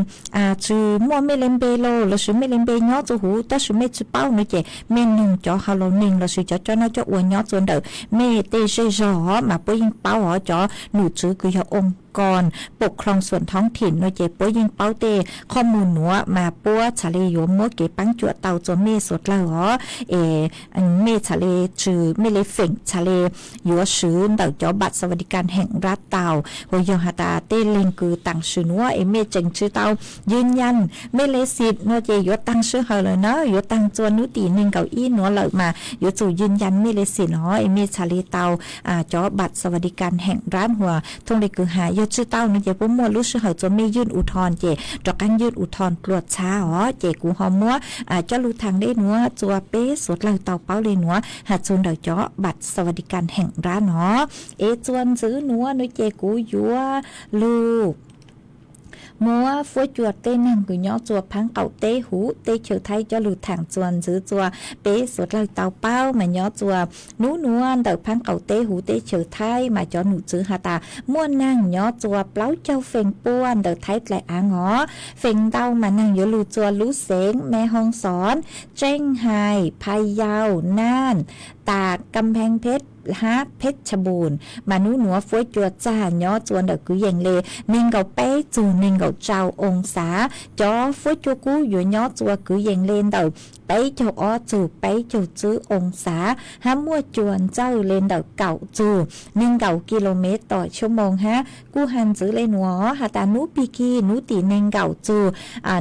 tsw muaj mej le npe lawm lossis mej le npe nyob txuas huv tab sis mej tsw paub no ces mej noog cov hauv laus neeg lossis cov coj noj coj ua nyob txuas ntawm mej tej zej zog mas puab yeej paub os. Cov nom tswv kws yog oo koos pum khloos xuam thoob thim no ces puab yeej paub tej qhov mum nuav mas puab txhad le yuav muab kev paab cuam tau txuas mej suav dlawg os. Es mej txhad le tsw, mej le feem txhad le yuav swv ntawm cov bat xas vas di kas heem nrab tau. Ua yog has tas tej leeg kws taam sim nuav es mej tseem tsw tau ywj nyas mej le xim no ces yuav taag sij hawm lawm na, yuav taag txuas nub tim neeg nkaum ib nuav lawm mas yuav tsum ywj nyas mej le xim no es mej txhad le tau cov bat xas vas di kas heem nrab. Ua thooj le kws has yog tsw tau no ces puab muaj lub sij hawm txuas mej ywj ua thoo ces rov qaab ywj ua thoo dlua txhab os. Ces kuv ho muab coj lug thaam le nuav txuas peb suav dlawg tau paub le nuav has txug ntawm cov bat xas vas di kas heem nrab no. Es txuas ntxiv nuav no ces kuv yuav lug muab fuab cua tej neeg kws nyob txuas phaab qaum teb huv teb chaws Thaib coj lug thaam txuas ntxiv txuas peb suav dlawg tau paub mas nyob txuas nub nuav ntawm phaab qaum teb huv teb chaws Thaib mas cov nom tswv has tas muaj neeg nyob txuas plaub caug feem pua ntawm Thaib dlaim aav os. Feem ntau mas neeg yuav lug txuas lub xeev Me Hoo Xoos, Tseej Hais, Pha Yau, Naj, Tas, Kam Pheej Pheb hab Pheb Tsha Npum. Mas nub nuav fuab cua txag nyob txuas ntawm kwv yees le neeg nkaum peb txug neeg nkaum rau oo xav. Cov fuab cua kub yuav nyob txuas kwv yees le ntawm peb caug ob txug peb caug tswb oo xav hab muaj cua ntsawj le ntawm kaum txug neeg nkaum ki lo mev tom tshua moos hab. Kuj has ntxiv le nuav has tas nub pig kig nub tim neeg nkaum txug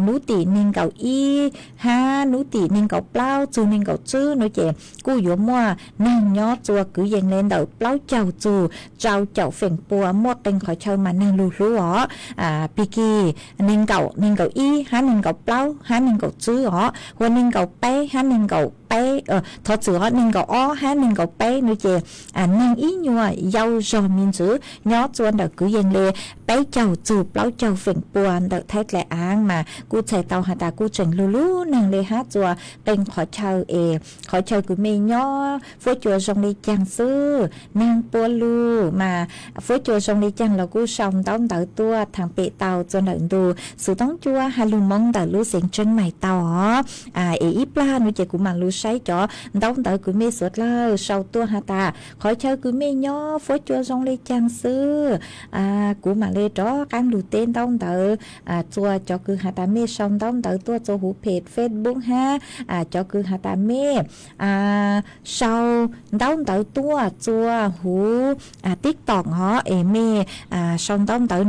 nub tim neeg nkaum ib hab nub tim neeg nkaum plaub txug neeg nkaum tswb no ces kuj yuav muaj neeg nyob txuas kwv yees le ntawm plaub caug txug rau caum feem pua. Muaj qee qhov chaw mas neeg lug hlub os, pig kig neeg nkaum, neeg nkaum ib hab neeg nkaum plaub hab neeg nkaum tswb os, ua neeg nkaum peb hab neeg nkaum peb, thov txim os, neeg nkaum ob hab neeg nkaum peb no ces neeg ib nyuas yau zog me ntsis nyob txuas ntawm kwv yees le peb caug txug plaub caug feem pua ntawm Thaib dlaim aav mas kuj txhais tau has tas kuj tseem lug lub neeg le hab txuas qee qhov chaw es qhov chaw kws mej nyob fuab cua zoo le caag xwb. Neeg puab lug mas fuab cua zoo le caag los kuj sau ntaub ntawv tuaj thaam pem tau txuas ntawm ntu xov tooj cua has lug Moob ntawm lub xeev Tseeb Mais tau os. Es ib plag no ces kuv mam lug saib cov ntaub ntawv kws mej suav dlawg sau tuaj has tas qhov chaw kws mej nyob fuab cua zoo le caag xwb. Kuv mam le rov qaab lug teb ntaub ntawv txuas cov kws has tas mej sau ntaub ntawv tuaj txuas huv phem Facebook hab cov kws has tas mej sau ntaub ntawv tuaj txuas huv TikTok os es mej sau ntaub ntawv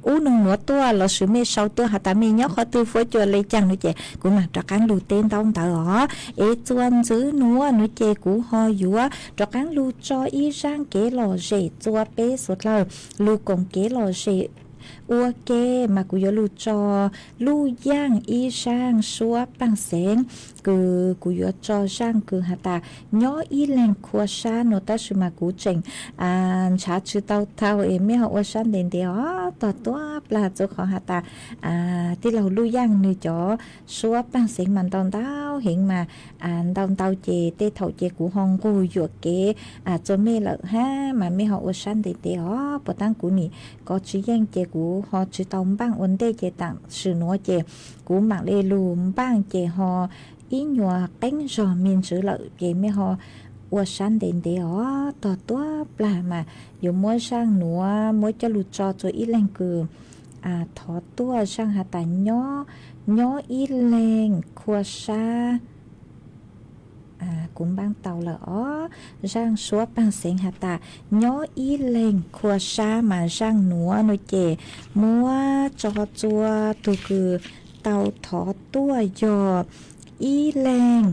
ub noog nuav tuaj lossis mej sau tuaj has tas mej nyob qhov twg fuab cua le caag no ces kuv mam rov qaab lug teb ntaub ntawv os. Es txuas ntxiv nuav no ces kuv ho yuav rov qaab lug tso ib zaaj kev lom zem txuas peb suav dlawg lug koom kev lom zem Ua ke mas kuv yuav lug tso lub yaaj ib zaaj suab paaj xeev kws kuv yuav tso zaaj kws has tas nyob ib leeg khua sab no, tab sis mas kuv tseem ntshav tsi tau tau es mej ho ua sab ntev ntev os. Tog tuab plag txug qhov has tas tij laug lub yaaj nwg cov suab paaj xeev mas ntau ntau heev mas ntau ntau ces tej thaum ces kuv ho nqug yuam kev txug mej lawm hab mas mej ho ua sab ntev ntev os. Puas taab kuv nim kov tsi yeej ces kuv ho tsi tau npaaj ua ntej ces tam sim nuav ces kuv maam le lug npaaj ces ho ib nyuas qeeb zog me ntsws lawm ces mej ho ua sab ntev ntev os. Tog tuab plag mas yuav muab zaaj nuav muab coj lug tso rua ib leeg kws thov tuaj zaaj has tas nyob ib leeg khua sab. Kuv npaaj tau lawm os. Zaaj suab paaj xeev has tas nyob ib leeg khua sab mas zaaj nuav no ces muab tso rua tug kws tau thov tuaj yog ib leeg,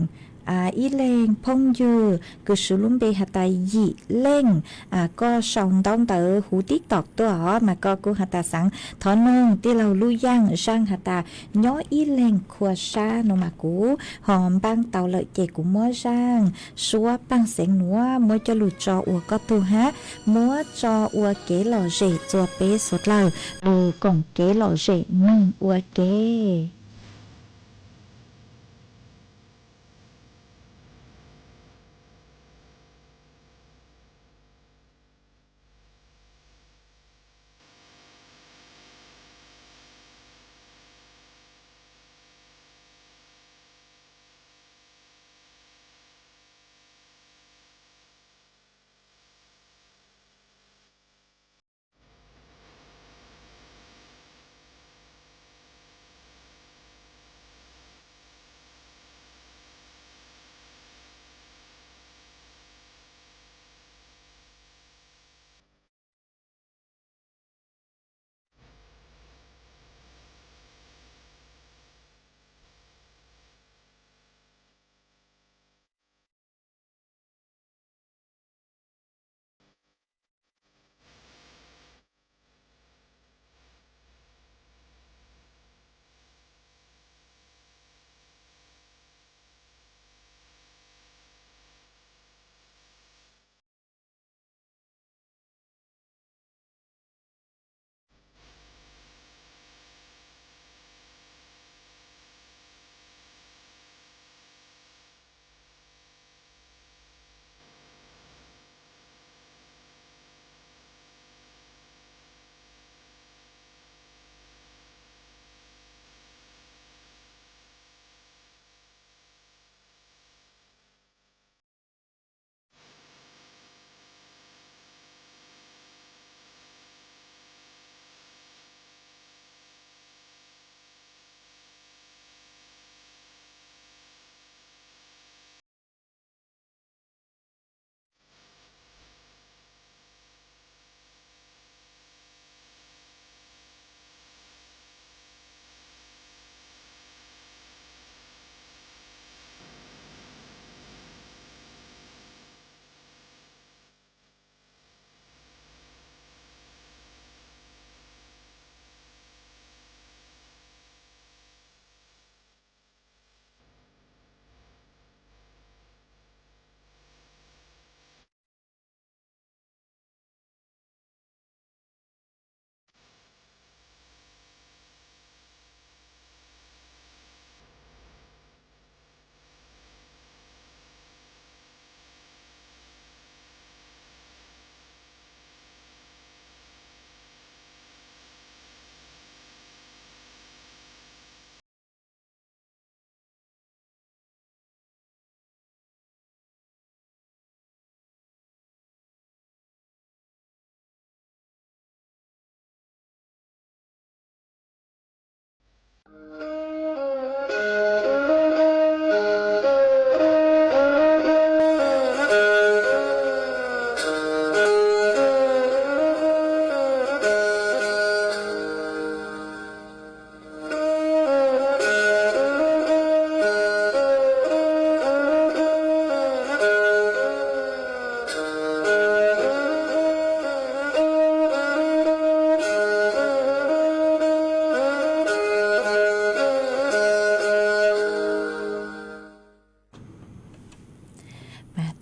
ib leeg phooj ywg kws swv lub npe has tas Yim Leej. Koj sau ntaub ntawv huv TikTok tuaj os mas koj kuj has tas xaav thov noog tij laug lub yaaj zaaj has tas nyob ib leeg khua sab no mas kuv ho npaaj tau lawm ces kuv muab zaaj suab paaj xeev nuav muab coj lug tso ua koj tug hab muab tso ua kev lom zem rua peb suav dlawg lug koom kev lom zem mloog ua ke.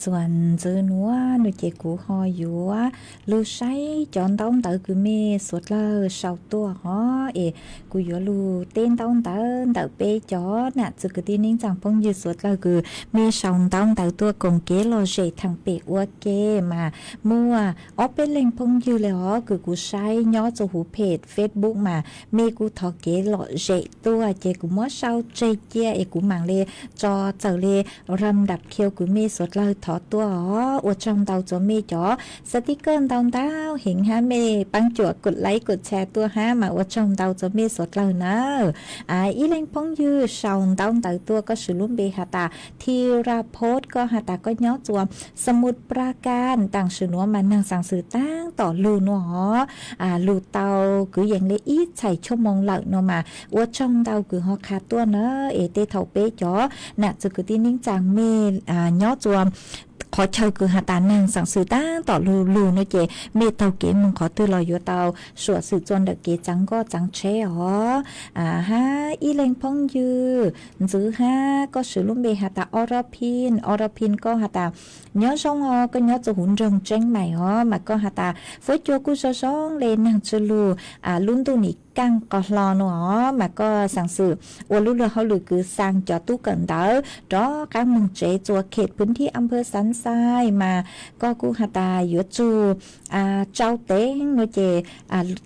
Tuam ntxwv nuav no ces kuv ho yuav lug saib cov ntaub ntawv kws mej suav dlawg sau tuaj hov es kuv yuav lug teb ntaub ntawv ntawm peb cov nam txwv kwv tij neej tsaa phooj ywg suav dlawg kws mej sau ntaub ntawv tuaj koom kev lom zem theem pem ua ke mas muaj ob peb leeg phooj ywg le hov kws kuv saib nyob rua huv phem Facebook mas mej kuj thov kev lom zem tuaj ces kuv muab sau tseg cia es kuv maam le tso txawm le ram dam khiu kws mej suav dlawg thov tuaj os. Ua tsaug ntau rua mej cov xav tij kawj ntau ntau heev hab mej paab cuam kod laib kod tshare tuaj hab mas ua tsaug ntau rua mej suav dlawg nawb. Ib leeg phooj ywg sau ntaub ntawv tuaj koj swv lub npe has tas Thi Ra Phos, koj has tas koj nyob rua Samut Prakan, taam sim nuav mas neeg xeev xwm taab tom lug nuav hov, lug tau kwv yees le ib txhais choj moo lawm no mas ua tsaug ntau kws ho qha tuaj na. Es tej thaum peb cov nam txwv kwv tij neej tsaa mej nyob rua qhov chaw kws has tas neeg xeev xwm taab tom lug lug no ces mej taug kev moog qhov twg los yuav tau suam xwm rua ntawm kev txaav nkoj txaav tsheb os. Hab ib leeg phooj ywg ntxwv hab koj swv lub npe has tas Ora Pin, Ora Pin koj has tas nyob zoo os, koj nyob rua huv nroog Tseeb Maim os mas koj has tas fuab cua kuj zoo zoo le, neeg tsw lug, lub ntuj nim kaaj qos hlo no os mas koj xeev xwm ua lub luag hauj lwm kws xaa cov tub kawm ntawv rov qaab moog tsev rua khem pwv thib Anpawv Xav Xais mas koj kuj has tas yuav tsug tsau teev no ces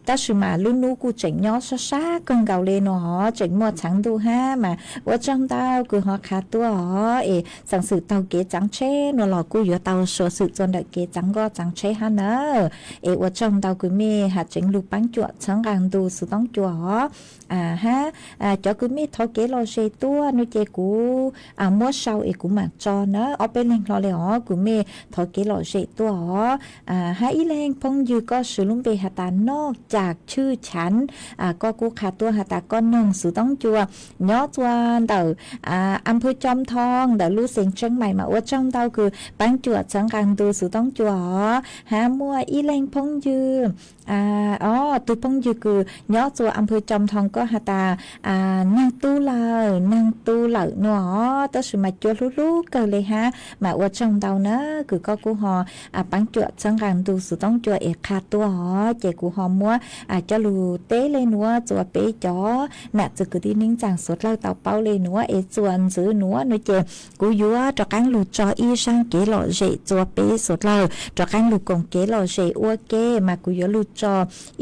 tab sis mas lub nub kuj tseem nyob sab sab kawg nkaus le no hov, tseem muaj txheev ntuj hab mas ua tsaug ntau kws ho qha tuaj os. Es xeev xwm taug kev txaav tsheb no los kuj yuav tau suam xwm rua ntawm kev txaav nkoj txaav tsheb hab na. Es ua tsaug ntau kws mej has tseev lug paab cuam txhawb nqaa ntu xuv toob cua os. Hab cov kws mej thov kev lom zem tuaj no ces kuv muab sau es kuv maam tso na, ob peb leeg hlo le os kws mej thov kev lom zem tuaj os. Hab ib leeg phooj ywg koj swv lub npe has tas Noj Cas Tshwj Chav, koj kuj qha tuaj has tas koj noog xuv toob cua nyob rua ntawm Anpawv Coo Thoo ntawm lub xeev Tseeb Maim mas ua tsaug ntau kws paab cuam txhawb nqaa ntu xuv toob cua os. Hab muaj ib leeg phooj ywg o, tug phooj ywg kws nyob rua Anpawv Coo Thoo koj has tas neeg tu lawm, neeg tu lawm no os, tab sis mas cua hlub hlub kawg le hab mas ua tsaug ntau na kws koj kuj ho paab cuam txhawb nqaa ntu xuv toob cua es qha tuaj os. Ces kuv ho muab coj lug teb le nuav rua peb cov nam txwv kwv tij neej tsaa suav dlawg tau paub le nuav es txuas ntxiv nuav no ces kuv yuav rov qaab lug tso ib zaaj kev lom zem rua peb suav dlawg rov qaab lug koom kev lom zem ua ke mas kuv yuav lug tso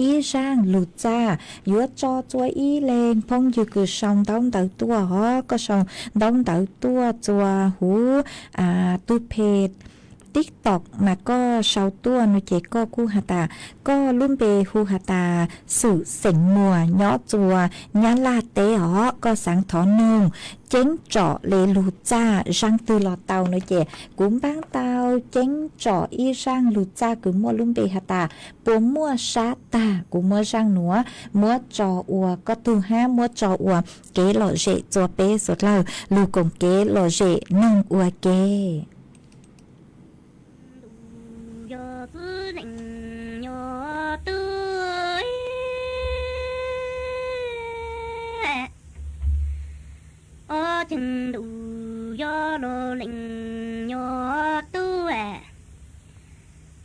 ib zaaj lug txaj, yuav tso rua ib leeg phooj ywg kws sau ntaub ntawv tuaj os. Koj sau ntaub ntawv tuaj rua huv tug phem TikTok mas koj sau tuaj no ces koj kuj has tas koj lub npe hu has tas Xwm Xeem Muas nyob rua Nyab Laj teb os, koj xaav thov noog ceeb tsom le lug txaj zaaj twg los tau no ces kuv npaab tau ceeb tsom ib zaaj lug txaj kws muaj lub npe has tas Puas Muaj Sab Tag. Kuv muab zaaj nuav muab tso ua koj tug hab muab tso ua kev lom zem rua peb suav dlawg lug koom kev lom zem noog ua ke. Ntuj yog Txwj Leej Nyob Tub, ob ceev Ntuj yog Luj Leej Nyob Tub,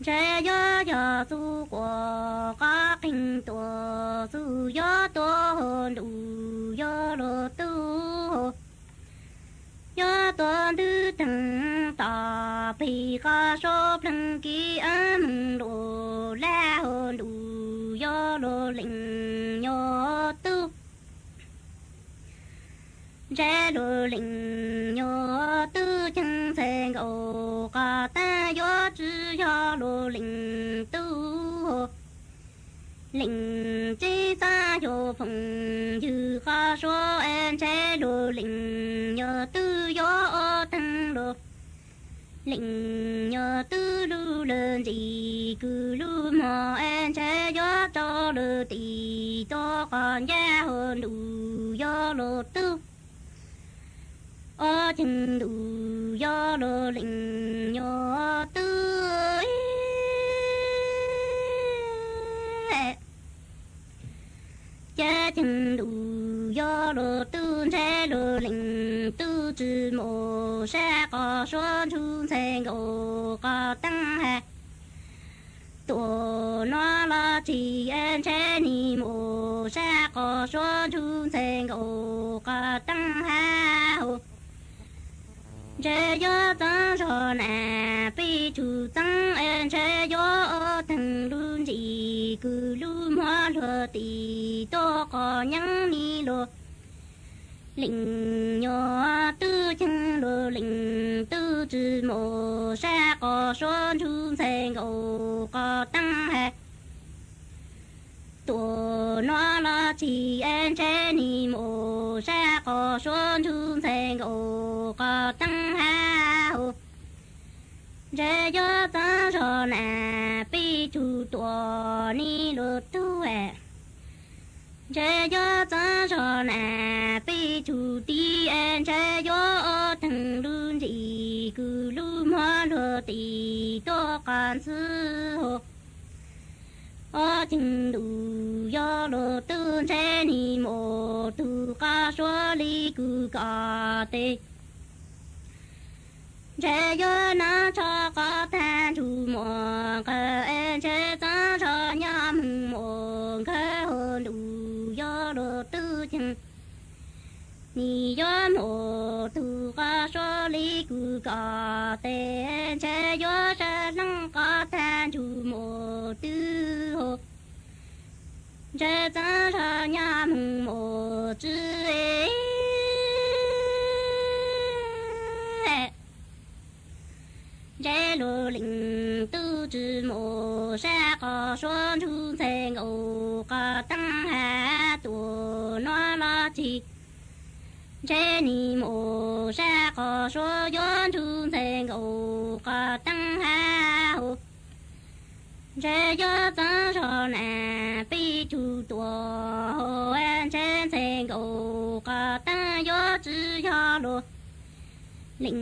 ntshe yog yog Txwj Quas qab qeeg tuaj, Txwj yog tuaj Ntuj yog Luj Tub, yog tuaj ntwg teeg tom peg qab suav pleeg kib ab moog luj laj, Ntuj yog Luj Leej Nyob Tub, ntshe Luj Leej Nyob Tub ceev ntxhais nkaus qab taag, yuav tsi yog Luj Leej Tub, Leej Tsev Xav yog phooj ywg qab suav es ntshe Luj Leej Nyob Tub yog ob teeg Luj Leej Nyob Tub, lub lawv ntsis kws lub mog es ntshe yuav rau lawv tim tuaj qhov ncauj, Ntuj yog Luj Tub, ob ceev Ntuj yog Luj Leej Nyob Tub, cav ceev Ntuj yog Luj tuj ntshe luj leej tuj tsi mus sab qos suab ntsug ntxhee nkaus qos teeb has. Tuam nuav los tsis ntshe nim mus sab qos suab ntsug ntxhee nkaus qos teeb has hauv. Ntshe yuav txeeb zog nam peb tug txeeb, ntshe yuav ob teeg lub ntsis kws lub muag luag tim tuaj qos nyeeb ni luj leej nyuam tuj ceeg luj leej tuj tsi mus sab qos suab ntsug ntxhee nkaus qos teeb has. Tuam nuav los tsis ntshe nim mus sab qos suab ntsug ntxhee nkaus qos teeb has hauv. Ntshe yuav txeeb zog nam peb tug tuam ni luj tuj. Ntshe yuav txeeb zog nam peb tug tij, ntshe yuav ob teeg lub ntsis kws lub muag luag tim tuaj qos ntxwb hauv. Ob ceeg ntuj yog luj tuj ntshe nim mus tug qos suab li kws koj teb. Ntshe yuav nab tso qos tag ntsug muaj nqawg, ntshe txeeb zog nyob moog muaj nqawg hauv ntuj yog luj tuj ceeg. Nim yuav mus tug qos suab li kws koj teb, ntshe yuav sab leej qos tag ntsug muaj twg hauv. Ntshe txeeb zog nyob moog muaj tsi. Ntshe luj leej tuj tsi mus sab qos suab ntsug ntxhee nkaus qos teeb has. Tuam nuav los tsis ntshe nim mus sab qos suab yuav ntsug ntxhee nkaus qos teeb has hauv. Ntshe yuav txeeb zog nam peb tug tuam hauv, ntshe ntxhee nkaus qos teeb yuav tsi yog luj leej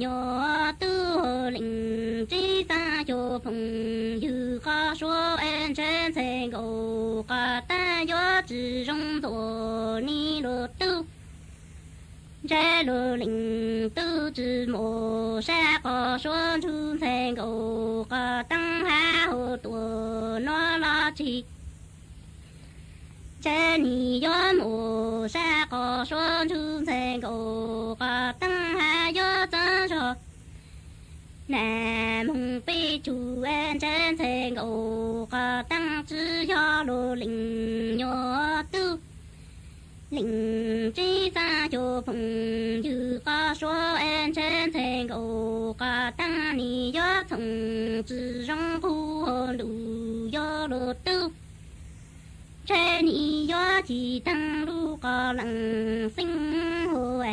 nyuam tuj hauv. Leej tsev xaab xyuas phooj ywg qos suab, ntshe ntxhee nkaus qos teeb yuav tsi zoo ntxuav ni luj tuj. Ntshe luj leej tuj tsi mus sab qos suab ntsug ntxhee nkaus qos teeb has hauv. Tuam nuav los tsis ntshe nim yuav mus sab qos suab ntsug ntxhee nkaus qos teeb has. Yuav txeeb zog nam moog peb tug, ntshe ntxhee nkaus qos teeb tsi yog luj leej nyuam tuj. Leej tsev xaab xyuas phooj ywg qos suab, ntshe ntxhee nkaus qos teeb nim yuav txhoov tsi zoo qub hauv ntuj yog luj tuj. Ntshe nim yuav cim teeg lub qos leej xeeb hauv.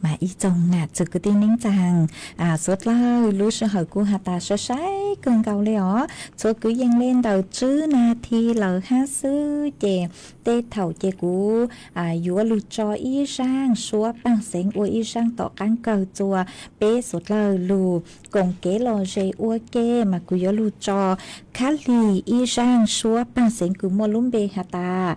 Mas ib tsoom nam txiv kwv tij neej tsaa, suav dlawg lub sij hawm kuj has tas sai sai kawg nkaus le os. Txhua kwv yees le ntawm tsib nas this lawm hab xwb ces tej thaum ces kuv yuav lug tso ib zaaj suab paaj xeev ua ib zaaj tom qaab kawg txua peb suav dlawg lug koom kev lom zem ua ke, mas kuv yuav lug tso khab lig ib zaaj suab paaj xeev kws muaj lub npe has tas,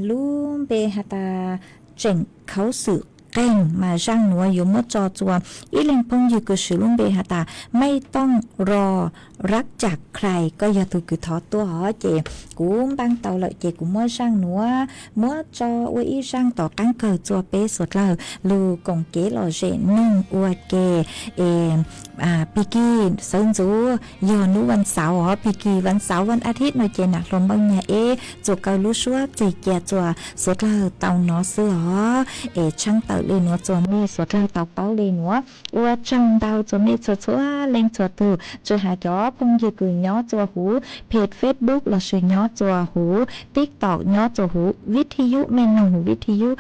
lub npe has tas tseem khauv xwm qeeg, mas zaaj nuav yuav muab tso txua ib leeg phooj ywg kws swv lub npe has tas Mej Tooj Ro Rab Cam Khlais, koj yog tug kws thov tuaj os, ces kuv npaaj tau lawm ces kuv muab zaaj nuav muab tso ua ib zaaj tom qaab kawg txua peb suav dlawg lug koom kev lom zem neeg ua ke. Es pig kig sawv ntxuv yog nub vas xauv os, pig kig vas xauv vas a thib no ces nam hluas npawg Nyag Eb txuas kaw lub suab txeg cia txua suav dlawg tau nov xwb os. Es tshaab tawm li nuav txuas mej suav dlawg tau paub li nuav. Ua tsaug ntau txuas mej txhua txhua leej txhua tug, tsi has cov phooj ywg kws nyob txuas huv phem Facebook lossis nyob txuas huv TikTok, nyob txuas huv vij thi yub, mej noog huv vij thi yub.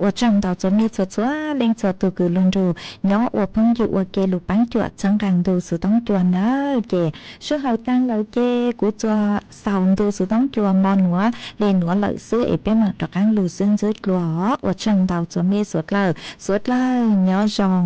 Ua tsaug ntau txuas mej txhua txhua leej txhua tug kws lug nrug nyob ua phooj ywg ua ke lug paab cuam txhawb nqaa ntu xuv toob cua nawb. Ces sub hawm taag lawm ces kuv txuas xaus ntu xuv toob cua mo nuav li nuav lawm xwb es peb mam rov qaab lug xwb ntxwb dlua. Ua tsaug ntau txuas mej suav dlawg, suav dlawg nyob zoo.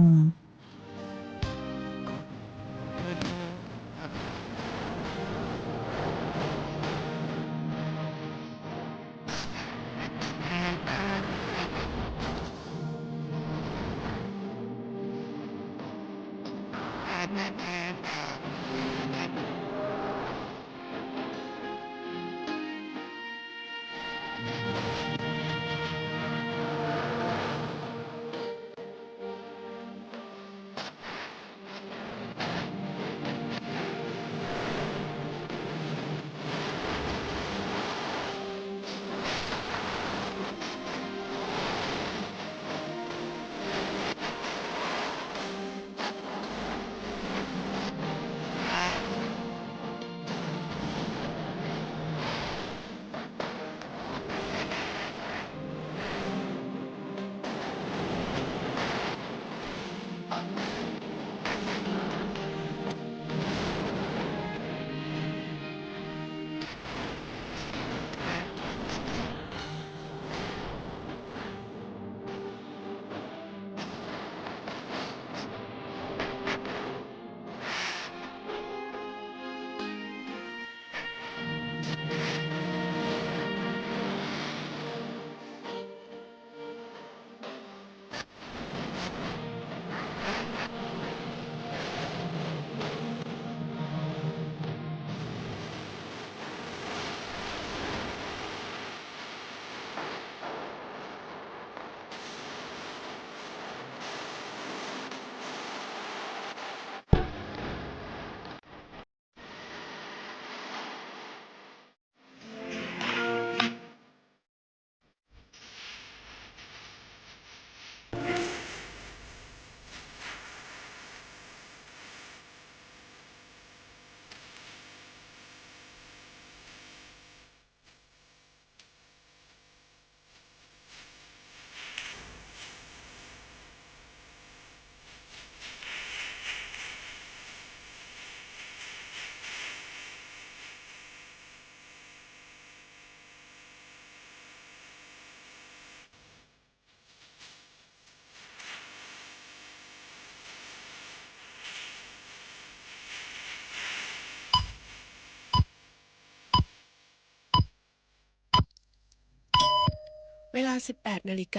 Ua li no